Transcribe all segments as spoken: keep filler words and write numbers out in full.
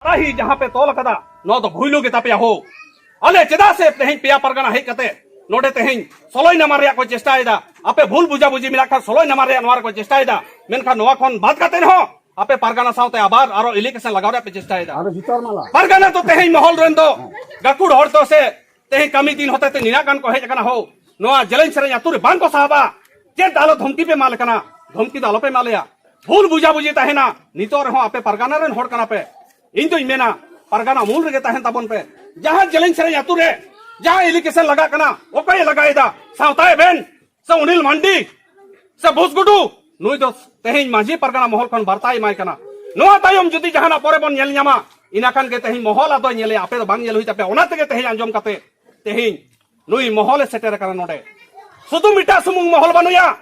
ᱨᱟᱦᱤ ᱡᱟᱦᱟᱸ ᱯᱮ ᱛᱚᱞ ᱟᱠᱟᱫᱟ, ᱱᱚᱣᱟ ᱫᱚ ᱵᱷᱩᱭᱞᱩ ᱜᱮ ᱛᱟᱯᱮᱭᱟ ᱦᱳ᱾ ᱟᱞᱮ ᱪᱮᱫᱟᱜ ᱥᱮ ᱛᱮᱦᱮᱧ ᱯᱮᱭᱟ ᱯᱟᱨᱜᱟᱱᱟ ᱦᱮᱡ ᱠᱟᱛᱮ ᱱᱚᱰᱮ ᱛᱮᱦᱮᱧ ᱥᱚᱞᱚᱭ ᱱᱟᱢᱟ ᱨᱮᱭᱟᱜ ᱠᱚ ᱪᱮᱥᱴᱟᱭᱮᱫᱟ? ᱟᱯᱮ ᱵᱷᱩᱞ ᱵᱩᱡᱟᱵᱩᱡᱤ ᱢᱮᱱᱟᱜ ᱠᱷᱟᱱ ᱥᱚᱞᱚᱭ ᱱᱟᱢᱟ ᱨᱮᱭᱟᱜ ᱱᱚᱣᱟ ᱨᱮᱠᱚ ᱪᱮᱥᱴᱟᱭᱮᱫᱟ, ᱢᱮᱱᱠᱷᱟᱱ ᱱᱚᱣᱟ ᱠᱷᱚᱱ ᱵᱟᱫ ᱠᱟᱛᱮ ᱦᱚᱸ ᱟᱯᱮ ᱯᱟᱨᱜᱟᱱᱟ ᱥᱟᱶᱛᱮ ᱟᱵᱟᱨ ᱟᱨᱚ ᱤᱞᱤᱜᱮᱥᱚᱱ ᱞᱟᱜᱟᱣ ᱨᱮᱭᱟᱜ ᱯᱮ ᱪᱮᱥᱴᱟᱭᱮᱫᱟ᱾ ᱟᱨᱚ ᱵᱷᱤᱛᱟᱨ ᱢᱟᱞᱟ᱾ ᱯᱟᱨᱜᱟᱱᱟ ᱫᱚ ᱛᱮᱦᱮᱧ ᱢᱚᱦᱚᱞ ᱨᱮᱱ ᱫᱚ ᱜᱟᱹᱠᱷᱩᱲ ᱦᱚᱲ ᱫᱚ ᱥᱮ ᱛᱮᱦᱮᱧ ᱠᱟᱹᱢᱤ ᱫᱤᱱ ᱦᱚᱛᱮ ᱛᱮ ᱱᱤᱱᱟᱜ ᱜᱟᱱ ᱠᱚ ᱦᱮᱡ ᱟᱠᱟᱱᱟ ᱦᱳ, ᱱᱚᱣᱟ ᱡᱮᱞᱮᱧ ᱥᱮᱨᱮᱧ ᱟᱹᱛᱩ ᱨᱮ ᱵᱟᱝ ᱠᱚ ᱥᱟᱦᱟᱵᱟ᱾ ᱪᱮᱫ ᱟᱞᱚ ᱫᱷᱚᱢᱠᱤ ᱯᱮ ᱮᱢᱟᱞᱮ ᱠᱟᱱᱟ? ᱫᱷᱚᱢᱠᱤ ᱫᱚ ᱟᱞᱚᱯᱮ ᱮᱢᱟᱞᱮᱭᱟ᱾ ᱵᱷᱩᱞ ᱵᱩᱡᱟᱵᱩᱡᱤ ᱛᱟᱦᱮᱱᱟ᱾ ᱱᱤᱛᱚᱜ ᱨᱮᱦᱚᱸ ᱟᱯᱮ ᱯᱟᱨᱜᱟᱱᱟ ᱨᱮᱱ ᱦᱚᱲ ᱠᱟᱱᱟ ᱯᱮ᱾ ᱤᱧ ᱫᱩᱧ ᱢᱮᱱᱟ, ᱯᱟᱨᱜᱟᱱᱟ ᱢᱩᱞ ᱨᱮᱜᱮ ᱛᱟᱦᱮᱱ ᱛᱟᱵᱚᱱ ᱯᱮ᱾ ᱡᱟᱦᱟᱸ ᱡᱮᱞᱮᱧ ᱥᱮᱨᱮᱧ ᱟᱹᱛᱩ ᱨᱮ ᱡᱟᱦᱟᱸ ᱤᱞᱤᱜᱮᱥᱚᱱ ᱞᱟᱜᱟᱜ ᱠᱟᱱᱟ, ᱚᱠᱚᱭᱮ ᱞᱟᱜᱟᱭᱮᱫᱟ? ᱥᱟᱶᱛᱟ ᱮᱵᱷᱮᱱ ᱥᱮ ᱚᱱᱤᱞ ᱢᱟᱱᱰᱤ ᱥᱮ ᱵᱩᱥᱜᱩᱰᱩ, ᱱᱩᱭ ᱫᱚ ᱛᱮᱦᱮᱧ ᱢᱟᱹᱡᱷᱤ ᱯᱟᱨᱜᱟᱱᱟ ᱢᱚᱦᱚᱞ ᱠᱷᱚᱱ ᱵᱟᱨᱛᱟᱭ ᱮᱢᱟᱭ ᱠᱟᱱᱟ᱾ ᱱᱚᱣᱟ ᱛᱟᱭᱚᱢ ᱡᱩᱫᱤ ᱡᱟᱦᱟᱱᱟᱜ ᱯᱚᱨᱮ ᱵᱚᱱ ᱧᱮᱞ ᱧᱟᱢᱟ, ᱤᱱᱟᱹ ᱠᱷᱟᱱ ᱜᱮ ᱛᱮᱦᱮᱧ ᱢᱚᱦᱚᱞ ᱟᱫᱚᱭ ᱧᱮᱞᱮᱭᱟ, ᱟᱯᱮ ᱫᱚ ᱵᱟᱝ ᱧᱮᱞ ᱦᱩᱭ ᱛᱟᱯᱮᱭᱟ᱾ ᱚᱱᱟ ᱛᱮᱜᱮ ᱛᱮᱦᱮᱧ ᱟᱸᱡᱚᱢ ᱠᱟᱛᱮ ᱛᱮᱦᱮᱧ ᱱᱩᱭ ᱢᱚᱦᱚᱞᱮ ᱥᱮᱴᱮᱨ ᱟᱠᱟᱱᱟ ᱱᱚᱰᱮ᱾ ᱥᱩᱫᱷᱩ ᱢᱤᱫᱴᱟᱝ ᱥᱩᱢᱩᱝ ᱢᱚᱦᱚᱞ ᱵᱟᱹᱱᱩᱭᱟ,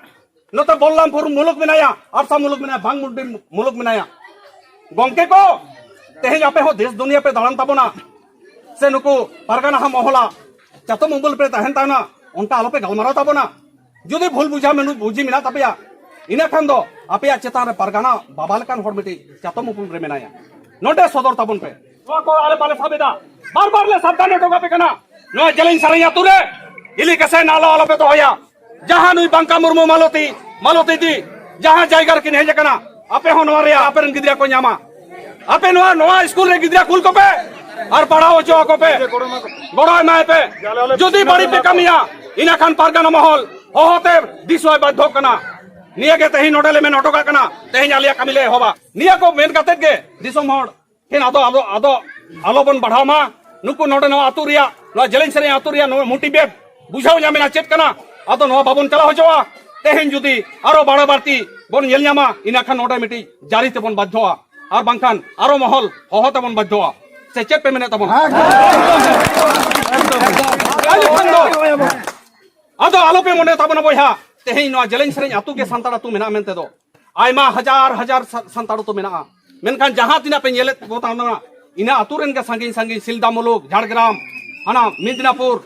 ᱱᱚᱛᱮ ᱵᱚᱞᱞᱟᱢᱯᱩᱨ ᱢᱩᱞᱩᱠ ᱢᱮᱱᱟᱭᱟ, ᱟᱨᱥᱟ ᱢᱩᱞᱩᱠ ᱢᱮᱱᱟᱭᱟ, ᱵᱟᱝᱢᱩᱰᱤ ᱢᱩᱞᱩᱠ ᱢᱮᱱᱟᱭᱟ᱾ ᱜᱚᱝᱠᱮ ᱠᱚ, ᱛᱮᱦᱮᱧ ᱟᱯᱮ ᱦᱚᱸ ᱫᱮᱥ ᱫᱩᱱᱤᱭᱟᱹ ᱯᱮ ᱫᱟᱬᱟᱱ ᱛᱟᱵᱚᱱᱟ, ᱥᱮ ᱱᱩᱠᱩ ᱯᱟᱨᱜᱟᱱᱟ ᱦᱟᱸᱜ ᱢᱚᱦᱚᱞᱟ ᱪᱟᱛᱚᱢ ᱩᱢᱩᱞ ᱯᱮ ᱛᱟᱦᱮᱱ ᱛᱟᱦᱮᱱᱟ, ᱚᱱᱠᱟ ᱟᱞᱚᱯᱮ ᱜᱟᱞᱢᱟᱨᱟᱣ ᱛᱟᱵᱚᱱᱟ᱾ ᱡᱩᱫᱤ ᱵᱷᱩᱞ ᱵᱩᱡᱷᱟᱹᱣ ᱢᱮᱱᱩ ᱵᱩᱡᱷᱤ ᱢᱮᱱᱟᱜ ᱛᱟᱯᱮᱭᱟ, ᱤᱱᱟᱹ ᱠᱷᱟᱱ ᱫᱚ ᱟᱯᱮᱭᱟᱜ ᱪᱮᱛᱟᱱ ᱨᱮ ᱯᱟᱨᱜᱟᱱᱟ ᱵᱟᱵᱟ ᱞᱮᱠᱟᱱ ᱦᱚᱲ ᱢᱤᱫᱴᱤᱡ ᱪᱟᱛᱚᱢ ᱩᱯᱩᱞ ᱨᱮ ᱢᱮᱱᱟᱭᱟ, ᱱᱚᱰᱮ ᱥᱚᱫᱚᱨ ᱛᱟᱵᱚᱱ ᱯᱮ᱾ ᱱᱚᱣᱟ ᱠᱚ ᱟᱞᱮ ᱵᱟᱞᱮ ᱥᱟᱵ ᱮᱫᱟ, ᱵᱟᱨ ᱵᱟᱨ ᱞᱮ ᱥᱟᱵᱫᱷᱟᱱ ᱦᱚᱴᱚ ᱠᱟᱯᱮ ᱠᱟᱱᱟ᱾ ᱱᱚᱣᱟ ᱡᱮᱞᱮᱧ ᱥᱟᱨᱟᱧ ᱟᱹᱛᱩ ᱨᱮ ᱤᱞᱤ ᱠᱟᱥᱮ ᱱᱟᱞᱚ ᱟᱞᱚᱯᱮ ᱫᱚᱦᱚᱭᱟ᱾ ᱡᱟᱦᱟᱸ ᱱᱩᱭ ᱵᱟᱝᱠᱟ ᱢᱩᱨᱢᱩ ᱢᱟᱞᱚᱛᱤ, ᱢᱟᱞᱚᱛᱤ ᱫᱤ, ᱡᱟᱦᱟᱸ ᱡᱟᱭᱜᱟ ᱨᱮᱠᱤᱱ ᱦᱮᱡ ᱟᱠᱟᱱᱟ, ᱟᱯᱮ ᱦᱚᱸ ᱱᱚᱣᱟ ᱨᱮᱭᱟᱜ ᱟᱯᱮ ᱨᱮᱱ ᱜᱤᱫᱽᱨᱟᱹ ᱠᱚ ᱧᱟᱢᱟ᱾ ᱟᱯᱮ ᱱᱚᱣᱟ, ᱱᱚᱣᱟ ᱥᱠᱩᱞ ᱨᱮ ᱜᱤᱫᱽᱨᱟᱹ ᱠᱩᱞ ᱠᱚᱯᱮ ᱟᱨ ᱯᱟᱲᱦᱟᱣ ᱦᱚᱪᱚ ᱟᱠᱚ ᱯᱮ, ᱜᱚᱲᱚ ᱮᱢᱟᱭ ᱯᱮ᱾ ᱡᱩᱫᱤ ᱵᱟᱹᱲᱤᱡ ᱯᱮ ᱠᱟᱹᱢᱤᱭᱟ, ᱤᱱᱟᱹ ᱠᱷᱟᱱ ᱯᱟᱨᱜᱟᱱᱟ ᱢᱚᱦᱚᱞ ᱦᱚᱦᱚᱛᱮ ᱫᱤᱥᱣᱟᱭ ᱵᱟᱫᱽᱫᱷᱚ ᱠᱟᱱᱟ᱾ ᱱᱤᱭᱟᱹ ᱜᱮ ᱛᱮᱦᱮᱧ ᱱᱚᱰᱮ ᱞᱮ ᱢᱮᱱ ᱦᱚᱴᱚ ᱠᱟᱜ ᱠᱟᱱᱟ, ᱛᱮᱦᱮᱧ ᱟᱞᱮᱭᱟᱜ ᱠᱟᱹᱢᱤ ᱞᱮ ᱮᱦᱚᱵᱟ᱾ ᱱᱤᱭᱟᱹ ᱠᱚ ᱢᱮᱱ ᱠᱟᱛᱮᱫ ᱜᱮ ᱫᱤᱥᱚᱢ ᱦᱚᱲ ᱴᱷᱮᱱ ᱟᱫᱚ, ᱟᱫᱚ, ᱟᱫᱚ ᱟᱞᱚ ᱵᱚᱱ ᱵᱟᱲᱦᱟᱣ ᱢᱟ᱾ ᱱᱩᱠᱩ ᱱᱚᱰᱮ ᱱᱚᱣᱟ ᱟᱹᱛᱩ ᱨᱮᱭᱟᱜ, ᱱᱚᱣᱟ ᱡᱮᱞᱮᱧ ᱥᱮᱨᱮᱧ ᱟᱹᱛᱩ ᱨᱮᱭᱟᱜ ᱱᱚᱣᱟ ᱢᱳᱴᱤᱵᱷᱮᱴ ᱵᱩᱡᱷᱟᱹᱣ ᱧᱟᱢᱮᱱᱟ ᱪᱮᱫ ᱠᱟᱱᱟ, ᱟᱫᱚ ᱱᱚᱣᱟ ᱵᱟᱵᱚᱱ ᱪᱟᱞᱟᱣ ᱦᱚᱪᱚᱣᱟᱜᱼᱟ᱾ ᱛᱮᱦᱮᱧ ᱡᱩᱫᱤ ᱟᱨᱚ ᱵᱟᱲᱮ ᱵᱟᱹᱲᱛᱤ ᱵᱚᱱ ᱧᱮᱞ ᱧᱟᱢᱟ, ᱤᱱᱟᱹ ᱠᱷᱟᱱ ᱱᱚᱰᱮ ᱢᱤᱫᱴᱤᱡ ᱡᱟᱹᱨᱤ ᱛᱮᱵᱚᱱ ᱵᱟᱫᱽᱫᱷᱚᱜᱼᱟ, ᱟᱨ ᱵᱟᱝᱠᱷᱟᱱ ᱟᱨᱚ ᱢᱚᱦᱚᱞ ᱦᱚᱦᱚ ᱛᱮᱵᱚᱱ ᱵᱟᱫᱽᱫᱷᱚᱜᱼᱟ᱾ ᱥᱮ ᱪᱮᱫ ᱯᱮ ᱢᱮᱱᱮᱫ ᱛᱟᱵᱚᱱᱟ? ᱮᱠᱫᱚᱢ᱾ ᱟᱫᱚ ᱟᱞᱚᱯᱮ ᱢᱚᱱᱮ ᱛᱟᱵᱚᱱᱟ ᱵᱚᱭᱦᱟ, ᱛᱮᱦᱮᱧ ᱱᱚᱣᱟ ᱡᱮᱞᱮᱧ ᱥᱮᱨᱮᱧ ᱟᱹᱛᱩ ᱜᱮ ᱥᱟᱱᱛᱟᱲ ᱟᱹᱛᱩ ᱢᱮᱱᱟᱜᱼᱟ ᱢᱮᱱᱛᱮ ᱫᱚ᱾ ᱟᱭᱢᱟ ᱦᱟᱡᱟᱨ ᱦᱟᱡᱟᱨ ᱥᱟ-, ᱥᱟᱱᱛᱟᱲ ᱟᱹᱛᱩ ᱢᱮᱱᱟᱜᱼᱟ, ᱢᱮᱱᱠᱷᱟᱱ ᱡᱟᱦᱟᱸ ᱛᱤᱱᱟᱹᱜ ᱯᱮ ᱧᱮᱞᱮᱫ ᱠᱚ ᱛᱟᱵᱚᱱᱟ, ᱤᱱᱟᱹ ᱟᱹᱛᱩ ᱨᱮᱱ ᱜᱮ ᱥᱟᱺᱜᱤᱧ ᱥᱟᱺᱜᱤᱧ, ᱥᱤᱞᱫᱟ ᱢᱩᱞᱩᱠ, ᱡᱷᱟᱲᱜᱨᱟᱢ, ᱦᱟᱱᱟ ᱢᱮᱫᱽᱱᱟᱯᱩᱨ,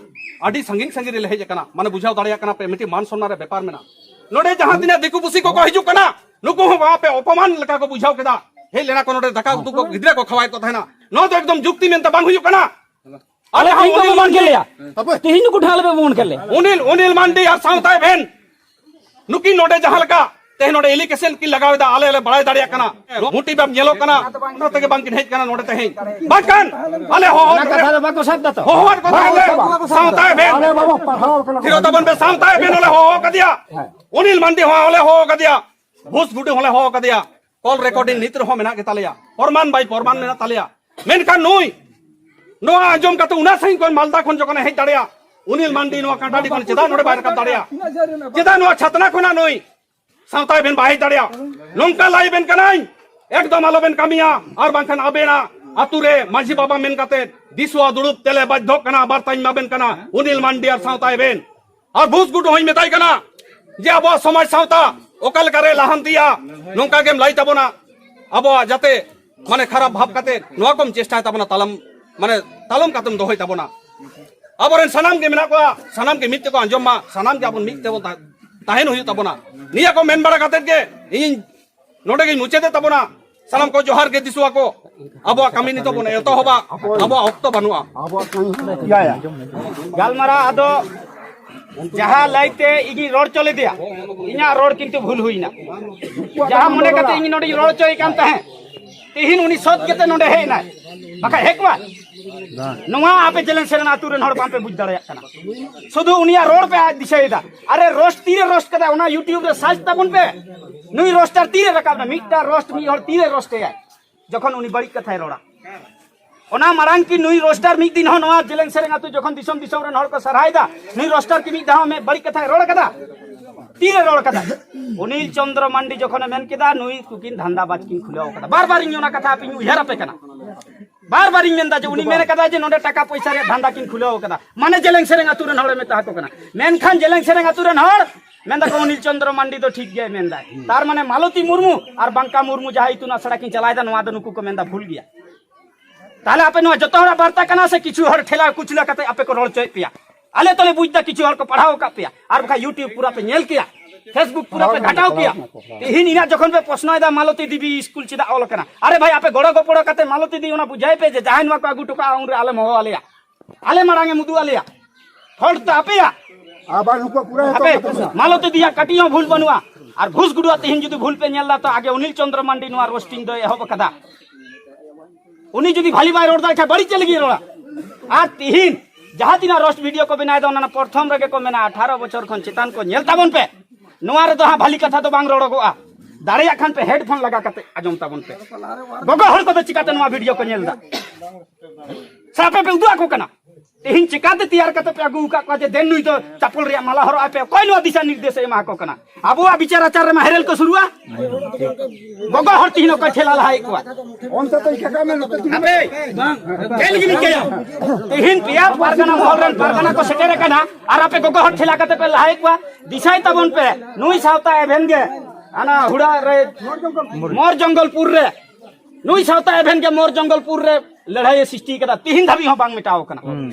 ᱟᱹᱰᱤ ᱥᱟᱺᱜᱤᱧ ᱥᱟᱺᱜᱤᱧ ᱨᱮᱞᱮ ᱦᱮᱡ ᱟᱠᱟᱱᱟ᱾ ᱢᱟᱱᱮ ᱵᱩᱡᱷᱟᱹᱣ ᱫᱟᱲᱮᱭᱟᱜ ᱠᱟᱱᱟ ᱯᱮ, ᱢᱤᱫᱴᱤᱡ ᱢᱟᱱ ᱥᱚᱱᱢᱟᱱ ᱨᱮ ᱵᱮᱯᱟᱨ ᱢᱮᱱᱟᱜᱼᱟ᱾ ᱱᱚᱰᱮ ᱡᱟᱦᱟᱸ ᱛᱤᱱᱟᱹᱜ ᱫᱤᱠᱩ ᱯᱩᱥᱤ ᱠᱚᱠᱚ ᱦᱤᱡᱩᱜ ᱠᱟᱱᱟ, ᱱᱩᱠᱩ ᱦᱚᱸ ᱟᱯᱮ ᱚᱯᱚᱢᱟᱱ ᱞᱮᱠᱟ ᱠᱚ ᱵᱩᱡᱷᱟᱹᱣ ᱠᱮᱫᱟ᱾ ᱦᱮᱡ ᱞᱮᱱᱟ ᱠᱚ ᱱᱚᱰᱮ, ᱫᱟᱠᱟ ᱩᱛᱩ ᱠᱚ ᱜᱤᱫᱽᱨᱟᱹ ᱠᱚ ᱠᱷᱟᱣᱟᱭᱮᱫ ᱠᱚ ᱛᱟᱦᱮᱱᱟ᱾ ᱱᱚᱣᱟ ᱫᱚ ᱮᱠᱫᱚᱢ ᱡᱩᱠᱛᱤ ᱢᱮᱱᱛᱮ ᱵᱟᱝ ᱦᱩᱭᱩᱜ ᱠᱟᱱᱟ᱾ ᱟᱞᱮ ᱦᱚᱸ ᱛᱮᱦᱮᱧ ᱫᱚ ᱩᱱᱤᱞ ᱵᱟᱵᱚᱱ ᱢᱟᱱᱰᱤ, ᱠᱷᱮᱞ ᱞᱮᱭᱟ᱾ ᱦᱟᱯᱳᱭ᱾ ᱛᱮᱦᱮᱧ ᱫᱚ ᱠᱚᱴᱷᱟ ᱟᱞᱮ ᱵᱟᱵᱚᱱ ᱠᱷᱮᱞ ᱞᱮᱭᱟ᱾ ᱩᱱᱤᱞ, ᱩᱱᱤᱞ ᱢᱟᱱᱰᱤ ᱟᱨ ᱥᱟᱶᱛᱟ ᱮᱵᱷᱮᱱ ᱱᱩᱠᱤᱱ ᱱᱚᱰᱮ ᱡᱟᱦᱟᱸ ᱞᱮᱠᱟ ᱛᱮᱦᱮᱧ ᱱᱚᱰᱮ ᱮᱞᱤᱜᱮᱥᱚᱱ ᱠᱤᱱ ᱞᱟᱜᱟᱣ ᱮᱫᱟ, ᱟᱞᱮ ᱞᱮ ᱵᱟᱲᱟᱭ ᱫᱟᱲᱮᱭᱟᱜ ᱠᱟᱱᱟ, ᱢᱳᱴᱤᱵᱷ ᱧᱮᱞᱚᱜ ᱠᱟᱱᱟ, ᱚᱱᱟ ᱛᱮᱜᱮ ᱵᱟᱝ ᱠᱤᱱ ᱦᱮᱡ ᱠᱟᱱᱟ ᱱᱚᱰᱮ ᱛᱮᱦᱮᱧ᱾ ᱵᱟᱝᱠᱷᱟᱱ ᱟᱞᱮ ᱦᱚᱦᱚ ᱚᱱᱟ ᱠᱟᱛᱷᱟ ᱫᱚ ᱵᱟᱠᱚ ᱥᱟᱵ ᱫᱟ ᱛᱚ᱾ ᱦᱚᱦᱚᱣᱟᱫ ᱠᱚ ᱛᱟᱦᱮᱸ ᱞᱮ ᱥᱟᱶᱛᱟ ᱮᱵᱷᱮᱱ᱾ ᱟᱞᱮ ᱵᱟᱵᱚ ᱯᱟᱲᱦᱟᱣ ᱠᱟᱱᱟ᱾ ᱛᱷᱤᱨᱚᱜ ᱛᱟᱵᱚᱱ ᱯᱮ, ᱥᱟᱶᱛᱟ ᱮᱵᱷᱮᱱ ᱦᱚᱸᱞᱮ ᱦᱚᱦᱚ ᱠᱟᱫᱮᱭᱟ, ᱩᱱᱤᱞ ᱢᱟᱱᱰᱤ ᱦᱚᱸ ᱦᱚᱸᱞᱮ ᱦᱚᱦᱚ ᱠᱟᱫᱮᱭᱟ, ᱵᱷᱩᱥ ᱜᱩᱰᱩ ᱦᱚᱸᱞᱮ ᱦᱚᱦᱚ ᱠᱟᱫᱮᱭᱟ᱾ ᱠᱚᱞ ᱨᱮᱠᱚᱨᱰᱤᱝ ᱱᱤᱛ ᱨᱮᱦᱚᱸ ᱢᱮᱱᱟᱜ ᱜᱮᱛᱟᱞᱮᱭᱟ, ᱯᱨᱚᱢᱟᱱ ᱵᱟᱭ ᱯᱨᱚᱢᱟᱱ ᱢᱮᱱᱟᱜ ᱛᱟᱞᱮᱭᱟ᱾ ᱢᱮᱱᱠᱷᱟᱱ ᱱᱩᱭ ᱱᱚᱣᱟ ᱟᱸᱡᱚᱢ ᱠᱟᱛᱮ ᱩᱱᱟᱹᱜ ᱥᱟᱺᱜᱤᱧ ᱠᱷᱚᱱ ᱢᱟᱞᱫᱟ ᱠᱷᱚᱱ ᱡᱚᱠᱷᱚᱱᱮ ᱦᱮᱡ ᱫᱟᱲᱮᱭᱟᱜ, ᱩᱱᱤᱞ ᱢᱟᱱᱰᱤ ᱱᱚᱣᱟ ᱠᱟᱸᱴᱟᱰᱤ ᱠᱷᱚᱱ ᱪᱮᱫᱟᱜ ᱱᱚᱰᱮ ᱵᱟᱭ ᱨᱟᱠᱟᱵ ᱫᱟᱲᱮᱭᱟᱜ? ᱪᱮᱫᱟᱜ ᱱᱚᱣᱟ ᱪᱷᱟᱛᱱᱟ ᱠᱷᱚᱱᱟᱜ ᱱᱩᱭ ᱥᱟᱶᱛᱟ ᱮᱵᱷᱮᱱ ᱵᱟᱭ ᱦᱮᱡ ᱫᱟᱲᱮᱭᱟᱜ? ᱱᱚᱝᱠᱟ ᱞᱟᱹᱭ ᱵᱮᱱ ᱠᱟᱱᱟᱹᱧ, ᱮᱠᱫᱚᱢ ᱟᱞᱚᱵᱮᱱ ᱠᱟᱹᱢᱤᱭᱟ, ᱟᱨ ᱵᱟᱝᱠᱷᱟᱱ ᱟᱵᱮᱱᱟᱜ ᱟᱛᱩ ᱨᱮ ᱢᱟᱹᱡᱷᱤ ᱵᱟᱵᱟ ᱢᱮᱱ ᱠᱟᱛᱮ ᱫᱤᱥᱩᱣᱟ ᱫᱩᱲᱩᱵ ᱛᱮᱞᱮ ᱵᱟᱫᱽᱫᱷᱚᱜ ᱠᱟᱱᱟ, ᱵᱟᱨᱛᱟᱧ ᱮᱢᱟᱵᱮᱱ ᱠᱟᱱᱟ, ᱩᱱᱤᱞ ᱢᱟᱱᱰᱤ ᱟᱨ ᱥᱟᱶᱛᱟ ᱮᱵᱷᱮᱱ᱾ ᱟᱨ ᱵᱷᱩᱥ ᱜᱩᱰᱩ ᱦᱚᱸᱧ ᱢᱮᱛᱟᱭ ᱠᱟᱱᱟ ᱡᱮ ᱟᱵᱚᱣᱟᱜ ᱥᱚᱢᱟᱡᱽ ᱥᱟᱶᱛᱟ ᱚᱠᱟ ᱞᱮᱠᱟᱨᱮ ᱞᱟᱦᱟᱱᱛᱤᱭᱟ, ᱱᱚᱝᱠᱟ ᱜᱮᱢ ᱞᱟᱹᱭ ᱛᱟᱵᱚᱱᱟ᱾ ᱟᱵᱚᱣᱟᱜ ᱡᱟᱛᱮ ᱢᱟᱱᱮ ᱠᱷᱟᱨᱟᱯ ᱵᱷᱟᱵ ᱠᱟᱛᱮ ᱱᱚᱣᱟ ᱠᱚᱢ ᱪᱮᱥᱴᱟᱭ ᱛᱟᱵᱚᱱᱟ, ᱛᱟᱞᱚᱢ ᱢᱟᱱᱮ ᱛᱟᱞᱚᱢ ᱠᱟᱛᱮᱢ ᱫᱚᱦᱚᱭ ᱛᱟᱵᱚᱱᱟ᱾ ᱟᱵᱚᱨᱮᱱ ᱥᱟᱱᱟᱢ ᱜᱮ ᱢᱮᱱᱟᱜ ᱠᱚᱣᱟ, ᱥᱟᱱᱟᱢ ᱜᱮ ᱢᱤᱫ ᱛᱮᱠᱚ ᱟᱸᱡᱚᱢ ᱢᱟ, ᱥᱟᱱᱟᱢ ᱜᱮ ᱟᱵᱚ ᱢᱤᱫ ᱛᱮᱵᱚᱱ ᱛᱟ-, ᱛᱟᱦᱮᱱ ᱦᱩᱭᱩᱜ ᱛᱟᱵᱚᱱᱟ᱾ ᱱᱤᱭᱟᱹ ᱠᱚ ᱢᱮᱱ ᱵᱟᱲᱟ ᱠᱟᱛᱮ ᱜᱮ ᱤᱧ ᱱᱚᱰᱮ ᱜᱤᱧ ᱢᱩᱪᱟᱹᱫᱮᱫ ᱛᱟᱵᱚᱱᱟ᱾ ᱥᱟᱱᱟᱢ ᱠᱚ ᱡᱚᱦᱟᱨ ᱜᱮ ᱫᱤᱥᱩᱣᱟ ᱠᱚ᱾ ᱟᱵᱚᱣᱟᱜ ᱠᱟᱹᱢᱤ ᱱᱤᱛᱚᱜ ᱵᱚᱱ ᱮᱛᱚᱦᱚᱵᱟ, ᱟᱵᱚᱣᱟᱜ ᱚᱠᱛᱚ ᱵᱟᱹᱱᱩᱜᱼᱟ᱾ ᱟᱵᱚᱣᱟᱜ ᱠᱟᱹᱢᱤ ᱦᱚᱸᱞᱮ ᱤᱭᱟᱹᱭᱟ᱾ ᱜᱟᱞᱢᱟᱨᱟᱣ ᱟᱫᱚ ᱡᱟᱦᱟᱸ ᱞᱟᱹᱭᱛᱮ ᱤᱧᱤᱧ ᱨᱚᱲ ᱦᱚᱪᱚ ᱞᱮᱫᱮᱭᱟ, ᱤᱧᱟᱜ ᱨᱚᱲ ᱠᱤᱱᱛᱩ ᱵᱷᱩᱞ ᱦᱩᱭᱱᱟ᱾ ᱡᱟᱦᱟᱸ ᱢᱚᱱᱮ ᱠᱟᱛᱮ ᱤᱧ ᱱᱚᱰᱮᱧ ᱨᱚᱲ ᱦᱚᱪᱚᱭᱮ ᱠᱟᱱ ᱛᱟᱦᱮᱸᱫ, ᱛᱤᱦᱤᱧ ᱩᱱᱤ ᱥᱚᱛ ᱜᱮᱛᱮ ᱱᱚᱰᱮ ᱦᱮᱡ ᱮᱱᱟᱭ, ᱵᱟᱠᱷᱟᱡ ᱦᱮᱡ ᱠᱚᱜᱼᱟ? ᱱᱚᱣᱟ ᱟᱯᱮ ᱡᱮᱞᱮᱧ ᱥᱮᱨᱮᱧ ᱟᱹᱛᱩ ᱨᱮᱱ ᱦᱚᱲ ᱵᱟᱝᱯᱮ ᱵᱩᱡᱽ ᱫᱟᱲᱮᱭᱟᱜ ᱠᱟᱱᱟ᱾ ᱥᱩᱫᱷᱩ ᱩᱱᱤᱭᱟᱜ ᱨᱚᱲ ᱯᱮ ᱟᱡ ᱫᱤᱥᱟᱹᱭᱮᱫᱟ᱾ ᱟᱨᱮ ᱨᱳᱥᱴ ᱛᱤᱨᱮ ᱨᱳᱥᱴ ᱠᱟᱫᱟ, ᱚᱱᱟ YouTube ᱨᱮ ᱥᱟᱨᱪ ᱛᱟᱵᱚᱱ ᱯᱮ᱾ ᱱᱩᱭ ᱨᱳᱥᱴᱟᱨ ᱛᱤᱨᱮ ᱨᱟᱠᱟᱵ ᱮᱱᱟ? ᱢᱤᱫᱴᱟᱝ ᱨᱳᱥᱴ ᱢᱤᱫ ᱦᱚᱲ ᱛᱤᱨᱮ ᱨᱳᱥᱴ ᱮᱭᱟᱭ? ᱡᱚᱠᱷᱚᱱ ᱩᱱᱤ ᱵᱟᱹᱲᱤᱡ ᱠᱟᱛᱷᱟᱭ ᱨᱚᱲᱟ᱾ ᱚᱱᱟ ᱢᱟᱲᱟᱝ ᱠᱤ ᱱᱩᱭ ᱨᱳᱥᱴᱟᱨ ᱢᱤᱫ ᱫᱤᱱ ᱦᱚᱸ ᱱᱚᱣᱟ ᱡᱮᱞᱮᱧ ᱥᱮᱨᱮᱧ ᱟᱹᱛᱩ ᱡᱚᱠᱷᱚᱱ ᱫᱤᱥᱚᱢ ᱫᱤᱥᱚᱢ ᱨᱮᱱ ᱦᱚᱲ ᱠᱚ ᱥᱟᱨᱦᱟᱭᱮᱫᱟ, ᱱᱩᱭ ᱨᱳᱥᱴᱟᱨ ᱠᱤ ᱢᱤᱫ ᱫᱷᱟᱣ ᱦᱚᱸ ᱢᱤᱫ ᱵᱟᱹᱲᱤᱡ ᱠᱟᱛᱷᱟᱭ ᱨᱚᱲ ᱠᱟᱫᱟ? ᱛᱤᱨᱮ ᱨᱚᱲ ᱠᱟᱫᱟ? ᱚᱱᱤᱞ ᱪᱚᱸᱫᱽᱨᱚ ᱢᱟᱱᱰᱤ ᱡᱚᱠᱷᱚᱱᱮ ᱢᱮᱱ ᱠᱮᱫᱟ, ᱱᱩᱭ ᱠᱩᱠᱤᱱ ᱫᱷᱟᱱᱫᱟ ᱵᱟᱡᱽ ᱠᱤᱱ ᱠᱷᱩᱞᱟᱹᱣ ᱠᱟᱫᱟ, ᱵᱟᱨ ᱵᱟᱨ ᱤᱧ ᱚᱱᱟ ᱠᱟᱛᱷᱟ ᱟᱯᱮᱧ ᱩᱭᱦᱟᱹᱨ ᱟᱯᱮ ᱠᱟᱱᱟ᱾ ᱵᱟᱨ ᱵᱟᱨ ᱤᱧ ᱢᱮᱱᱫᱟ ᱡᱮ ᱩᱱᱤ ᱢᱮᱱ ᱠᱟᱫᱟ ᱡᱮ ᱱᱚᱰᱮ ᱴᱟᱠᱟ ᱯᱚᱭᱥᱟ ᱨᱮᱭᱟᱜ ᱫᱷᱟᱱᱫᱟ ᱠᱤᱱ ᱠᱷᱩᱞᱟᱹᱣ ᱠᱟᱫᱟ, ᱢᱟᱱᱮ ᱡᱮᱞᱮᱧ ᱥᱮᱨᱮᱧ ᱟᱹᱛᱩ ᱨᱮᱱ ᱦᱚᱲᱮ ᱢᱮᱛᱟ ᱟᱠᱚ ᱠᱟᱱᱟ᱾ ᱢᱮᱱᱠᱷᱟᱱ ᱡᱮᱞᱮᱧ ᱥᱮᱨᱮᱧ ᱟᱹᱛᱩ ᱨᱮᱱ ᱦᱚᱲ ᱢᱮᱱᱫᱟ ᱠᱚ ᱚᱱᱤᱞ ᱪᱚᱸᱫᱽᱨᱚ ᱢᱟᱱᱰᱤ ᱫᱚ ᱴᱷᱤᱠ ᱜᱮᱭ ᱢᱮᱱᱫᱟᱭ, ᱛᱟᱨ ᱢᱟᱱᱮ ᱢᱟᱞᱚᱛᱤ ᱢᱩᱨᱢᱩ ᱟᱨ ᱵᱟᱝᱠᱟ ᱢᱩᱨᱢᱩ ᱡᱟᱦᱟᱸ ᱤᱛᱩᱱ ᱟᱥᱲᱟ ᱠᱤᱱ ᱪᱟᱞᱟᱣᱮᱫᱟ, ᱱᱚᱣᱟ ᱫᱚ ᱱᱩᱠᱩ ᱠᱚ ᱢᱮᱱᱫᱟ ᱵᱷᱩᱞ ᱜᱮᱭᱟ᱾ ᱛᱟᱦᱞᱮ ᱟᱯᱮ ᱱᱚᱣᱟ ᱡᱚᱛᱚ ᱦᱚᱲᱟᱜ ᱵᱟᱨᱛᱟ ᱠᱟᱱᱟ ᱥᱮ ᱠᱤᱪᱷᱩ ᱦᱚᱲ ᱴᱷᱮᱞᱟ ᱠᱩᱪᱞᱟ ᱠᱟᱛᱮ ᱟᱯᱮ ᱠᱚ ᱨᱚᱲ ᱦᱚᱪᱚᱭᱮᱫ ᱯᱮᱭᱟ? ᱟᱞᱮ ᱛᱚᱞᱮ ᱵᱩᱡᱽ ᱫᱟ ᱠᱤᱪᱷᱩ ᱦᱚᱲ ᱠᱚ ᱯᱟᱲᱦᱟᱣ ᱟᱠᱟᱫ ᱯᱮᱭᱟ, ᱟᱨ ᱵᱟᱠᱷᱟᱡ YouTube ᱯᱩᱨᱟ ᱯᱮ ᱧᱮᱞ ᱠᱮᱭᱟ᱾ Facebook ᱯᱩᱨᱟᱹ ᱯᱮ ᱜᱷᱟᱴᱟᱣ ᱠᱮᱭᱟ᱾ ᱛᱤᱦᱤᱧ ᱤᱧᱟᱹᱜ ᱡᱚᱠᱷᱚᱱ ᱯᱮ ᱯᱨᱚᱥᱱᱚᱭᱮᱫᱟ ᱢᱟᱞᱚᱛᱤ ᱫᱮᱵᱤ ᱥᱠᱩᱞ ᱪᱮᱫᱟᱜ ᱚᱞ ᱟᱠᱟᱱᱟ, ᱟᱨᱮ ᱵᱷᱟᱭ, ᱟᱯᱮ ᱜᱚᱲᱚ ᱜᱚᱯᱚᱲᱚ ᱠᱟᱛᱮ ᱢᱟᱞᱚᱛᱤ ᱫᱮᱵᱤ ᱚᱱᱟ ᱵᱩᱡᱷᱟᱹᱣ ᱯᱮ ᱡᱮ ᱡᱟᱦᱟᱸᱭ ᱱᱚᱣᱟ ᱠᱚ ᱟᱹᱜᱩ ᱦᱚᱴᱚ ᱠᱟᱜᱼᱟ ᱩᱱᱨᱮ ᱟᱞᱮᱢ ᱦᱚᱦᱚ ᱟᱞᱮᱭᱟ, ᱟᱞᱮ ᱢᱟᱲᱟᱝ ᱮᱢ ᱩᱫᱩᱜ ᱟᱞᱮᱭᱟ᱾ ᱯᱷᱚᱞᱴ ᱫᱚ ᱟᱯᱮᱭᱟᱜ᱾ ᱟᱵᱟᱨ ᱱᱩᱠᱩ ᱯᱩᱨᱟᱹ ᱟᱯᱮ ᱢᱟᱞᱚᱛᱤ ᱫᱮᱵᱤᱭᱟᱜ ᱠᱟᱹᱴᱤᱡ ᱦᱚᱸ ᱵᱷᱩᱞ ᱵᱟᱹᱱᱩᱜᱼᱟ᱾ ᱟᱨ ᱜᱷᱩᱥ ᱜᱩᱰᱩᱣᱟᱜ ᱛᱤᱦᱤᱧ ᱡᱩᱫᱤ ᱵᱷᱩᱞ ᱯᱮ ᱧᱮᱞ ᱫᱟ ᱛᱚ ᱟᱜᱮ ᱚᱱᱤᱞ ᱪᱚᱱᱫᱨᱚ ᱢᱟᱱᱰᱤ ᱱᱚᱣᱟ ᱨᱳᱥᱴᱤᱝ ᱫᱚᱭ ᱮᱦᱚᱵ ᱟᱠᱟᱫᱟ᱾ ᱩᱱᱤ ᱡᱩᱫᱤ ᱵᱷᱟᱞᱤ ᱵᱟᱭ ᱨᱚᱲ ᱫᱟᱲᱮ ᱠᱷᱟᱱ ᱵᱟᱹᱲᱤᱡ ᱪᱮᱫ ᱞᱟᱹᱜᱤᱫ ᱨᱚᱲᱟ? ᱟᱨ ᱛᱤᱦᱤᱧ ᱡᱟᱦᱟᱸ ᱛᱤᱱᱟᱹᱜ ᱨᱳᱥᱴ ᱵᱷᱤᱰᱤᱭᱳ ᱠᱚ ᱵᱮᱱᱟᱣ ᱮᱫᱟ ᱚᱱᱟ ᱯᱨᱚᱛᱷᱚᱢ ᱨᱮᱜᱮ ᱠᱚ ᱢᱮᱱᱟ ᱟᱴᱷᱟᱨᱚ ᱵᱚᱪᱷᱚᱨ ᱠᱷᱚᱱ ᱪᱮᱛᱟᱱ ᱠᱚ ᱧᱮᱞ ᱛᱟᱵᱚᱱ ᱯᱮ᱾ ᱱᱚᱣᱟ ᱨᱮᱫᱚ ᱦᱟᱸᱜ ᱵᱷᱟᱞᱤ ᱠᱟᱛᱷᱟ ᱫᱚ ᱵᱟᱝ ᱨᱚᱲᱚᱜᱚᱜᱼᱟ᱾ ᱫᱟᱲᱮᱭᱟᱜ ᱠᱷᱟᱱ ᱯᱮ ᱦᱮᱰᱯᱷᱳᱱ ᱞᱟᱜᱟ ᱠᱟᱛᱮ ᱟᱸᱡᱚᱢ ᱛᱟᱵᱚᱱ ᱯᱮ᱾ ᱜᱚᱜᱚ ᱦᱚᱲ ᱠᱚᱫᱚ ᱪᱤᱠᱟᱛᱮ ᱱᱚᱣᱟ ᱵᱷᱤᱰᱤᱭᱳ ᱠᱚ ᱧᱮᱞ ᱫᱟ? ᱥᱮ ᱟᱯᱮ ᱯᱮ ᱩᱫᱩᱜ ᱟᱠᱚ ᱠᱟᱱᱟ? ᱛᱮᱦᱮᱧ ᱪᱤᱠᱟᱛᱮ ᱛᱮᱭᱟᱨ ᱠᱟᱛᱮ ᱯᱮ ᱟᱹᱜᱩ ᱟᱠᱟᱫ ᱠᱚᱣᱟ ᱡᱮ ᱫᱮᱱ ᱱᱩᱭ ᱫᱚ ᱪᱟᱯᱚᱞ ᱨᱮᱭᱟᱜ ᱢᱟᱞᱟ ᱦᱚᱨᱚᱜ ᱟᱭ ᱯᱮ? ᱚᱠᱚᱭ ᱱᱚᱣᱟ ᱫᱤᱥᱟ ᱱᱤᱨᱫᱮᱥ ᱮ ᱮᱢᱟ ᱠᱚ ᱠᱟᱱᱟ? ᱟᱵᱚᱣᱟᱜ ᱵᱤᱪᱟᱨ ᱟᱪᱟᱨ ᱨᱮᱢᱟ ᱦᱮᱨᱮᱞ ᱠᱚ ᱥᱩᱨᱩᱜᱼᱟ᱾ ᱜᱚᱜᱚ ᱦᱚᱲ ᱛᱤᱦᱤᱧ ᱚᱠᱚᱭ ᱴᱷᱮᱞᱟ ᱞᱟᱦᱟᱭᱮᱫ ᱠᱚᱣᱟ? ᱚᱱᱛᱮ ᱛᱚ ᱤᱠᱷᱟᱹ ᱠᱟᱜ ᱢᱮ, ᱱᱚᱛᱮ ᱛᱤᱸᱜᱩ ᱢᱮ᱾ ᱟᱯᱮ ᱪᱮᱫ ᱞᱟᱹᱜᱤᱫ ᱤᱧ ᱤᱠᱟᱹᱭᱟ? ᱛᱤᱦᱤᱧ ᱯᱮᱭᱟ ᱯᱟᱨᱜᱟᱱᱟ ᱢᱚᱦᱚᱞ ᱨᱮᱱ ᱯᱟᱨᱜᱟᱱᱟ ᱠᱚ ᱥᱮᱴᱮᱨ ᱟᱠᱟᱱᱟ ᱟᱨ ᱟᱯᱮ ᱜᱚᱜᱚ ᱦᱚᱲ ᱴᱷᱮᱞᱟ ᱠᱟᱛᱮ ᱯᱮ ᱞᱟᱦᱟᱭᱮᱫ ᱠᱚᱣᱟ᱾ ᱫᱤᱥᱟᱭ ᱛᱟᱵᱚᱱ ᱯᱮ, ᱱᱩᱭ ᱥᱟᱶᱛᱟ ᱮᱵᱷᱮᱱ ᱜᱮ ᱦᱟᱱᱟ ᱦᱩᱲᱟ ᱨᱮ, ᱢᱚᱨ ᱡᱚᱝᱜᱚᱞᱯᱩᱨ ᱨᱮ, ᱱᱩᱭ ᱥᱟᱶᱛᱟ ᱮᱵᱷᱮᱱ ᱜᱮ ᱢᱚᱨ ᱡᱚᱝᱜᱚᱞᱯᱩᱨ ᱨᱮ ᱞᱟᱹᱲᱦᱟᱹᱭ ᱮ ᱥᱨᱤᱥᱴᱤ ᱠᱟᱫᱟ, ᱛᱤᱦᱤᱧ ᱫᱷᱟᱹᱵᱤᱡ ᱦᱚᱸ ᱵᱟᱝ ᱢᱮᱴᱟᱣ ᱠᱟᱱᱟ᱾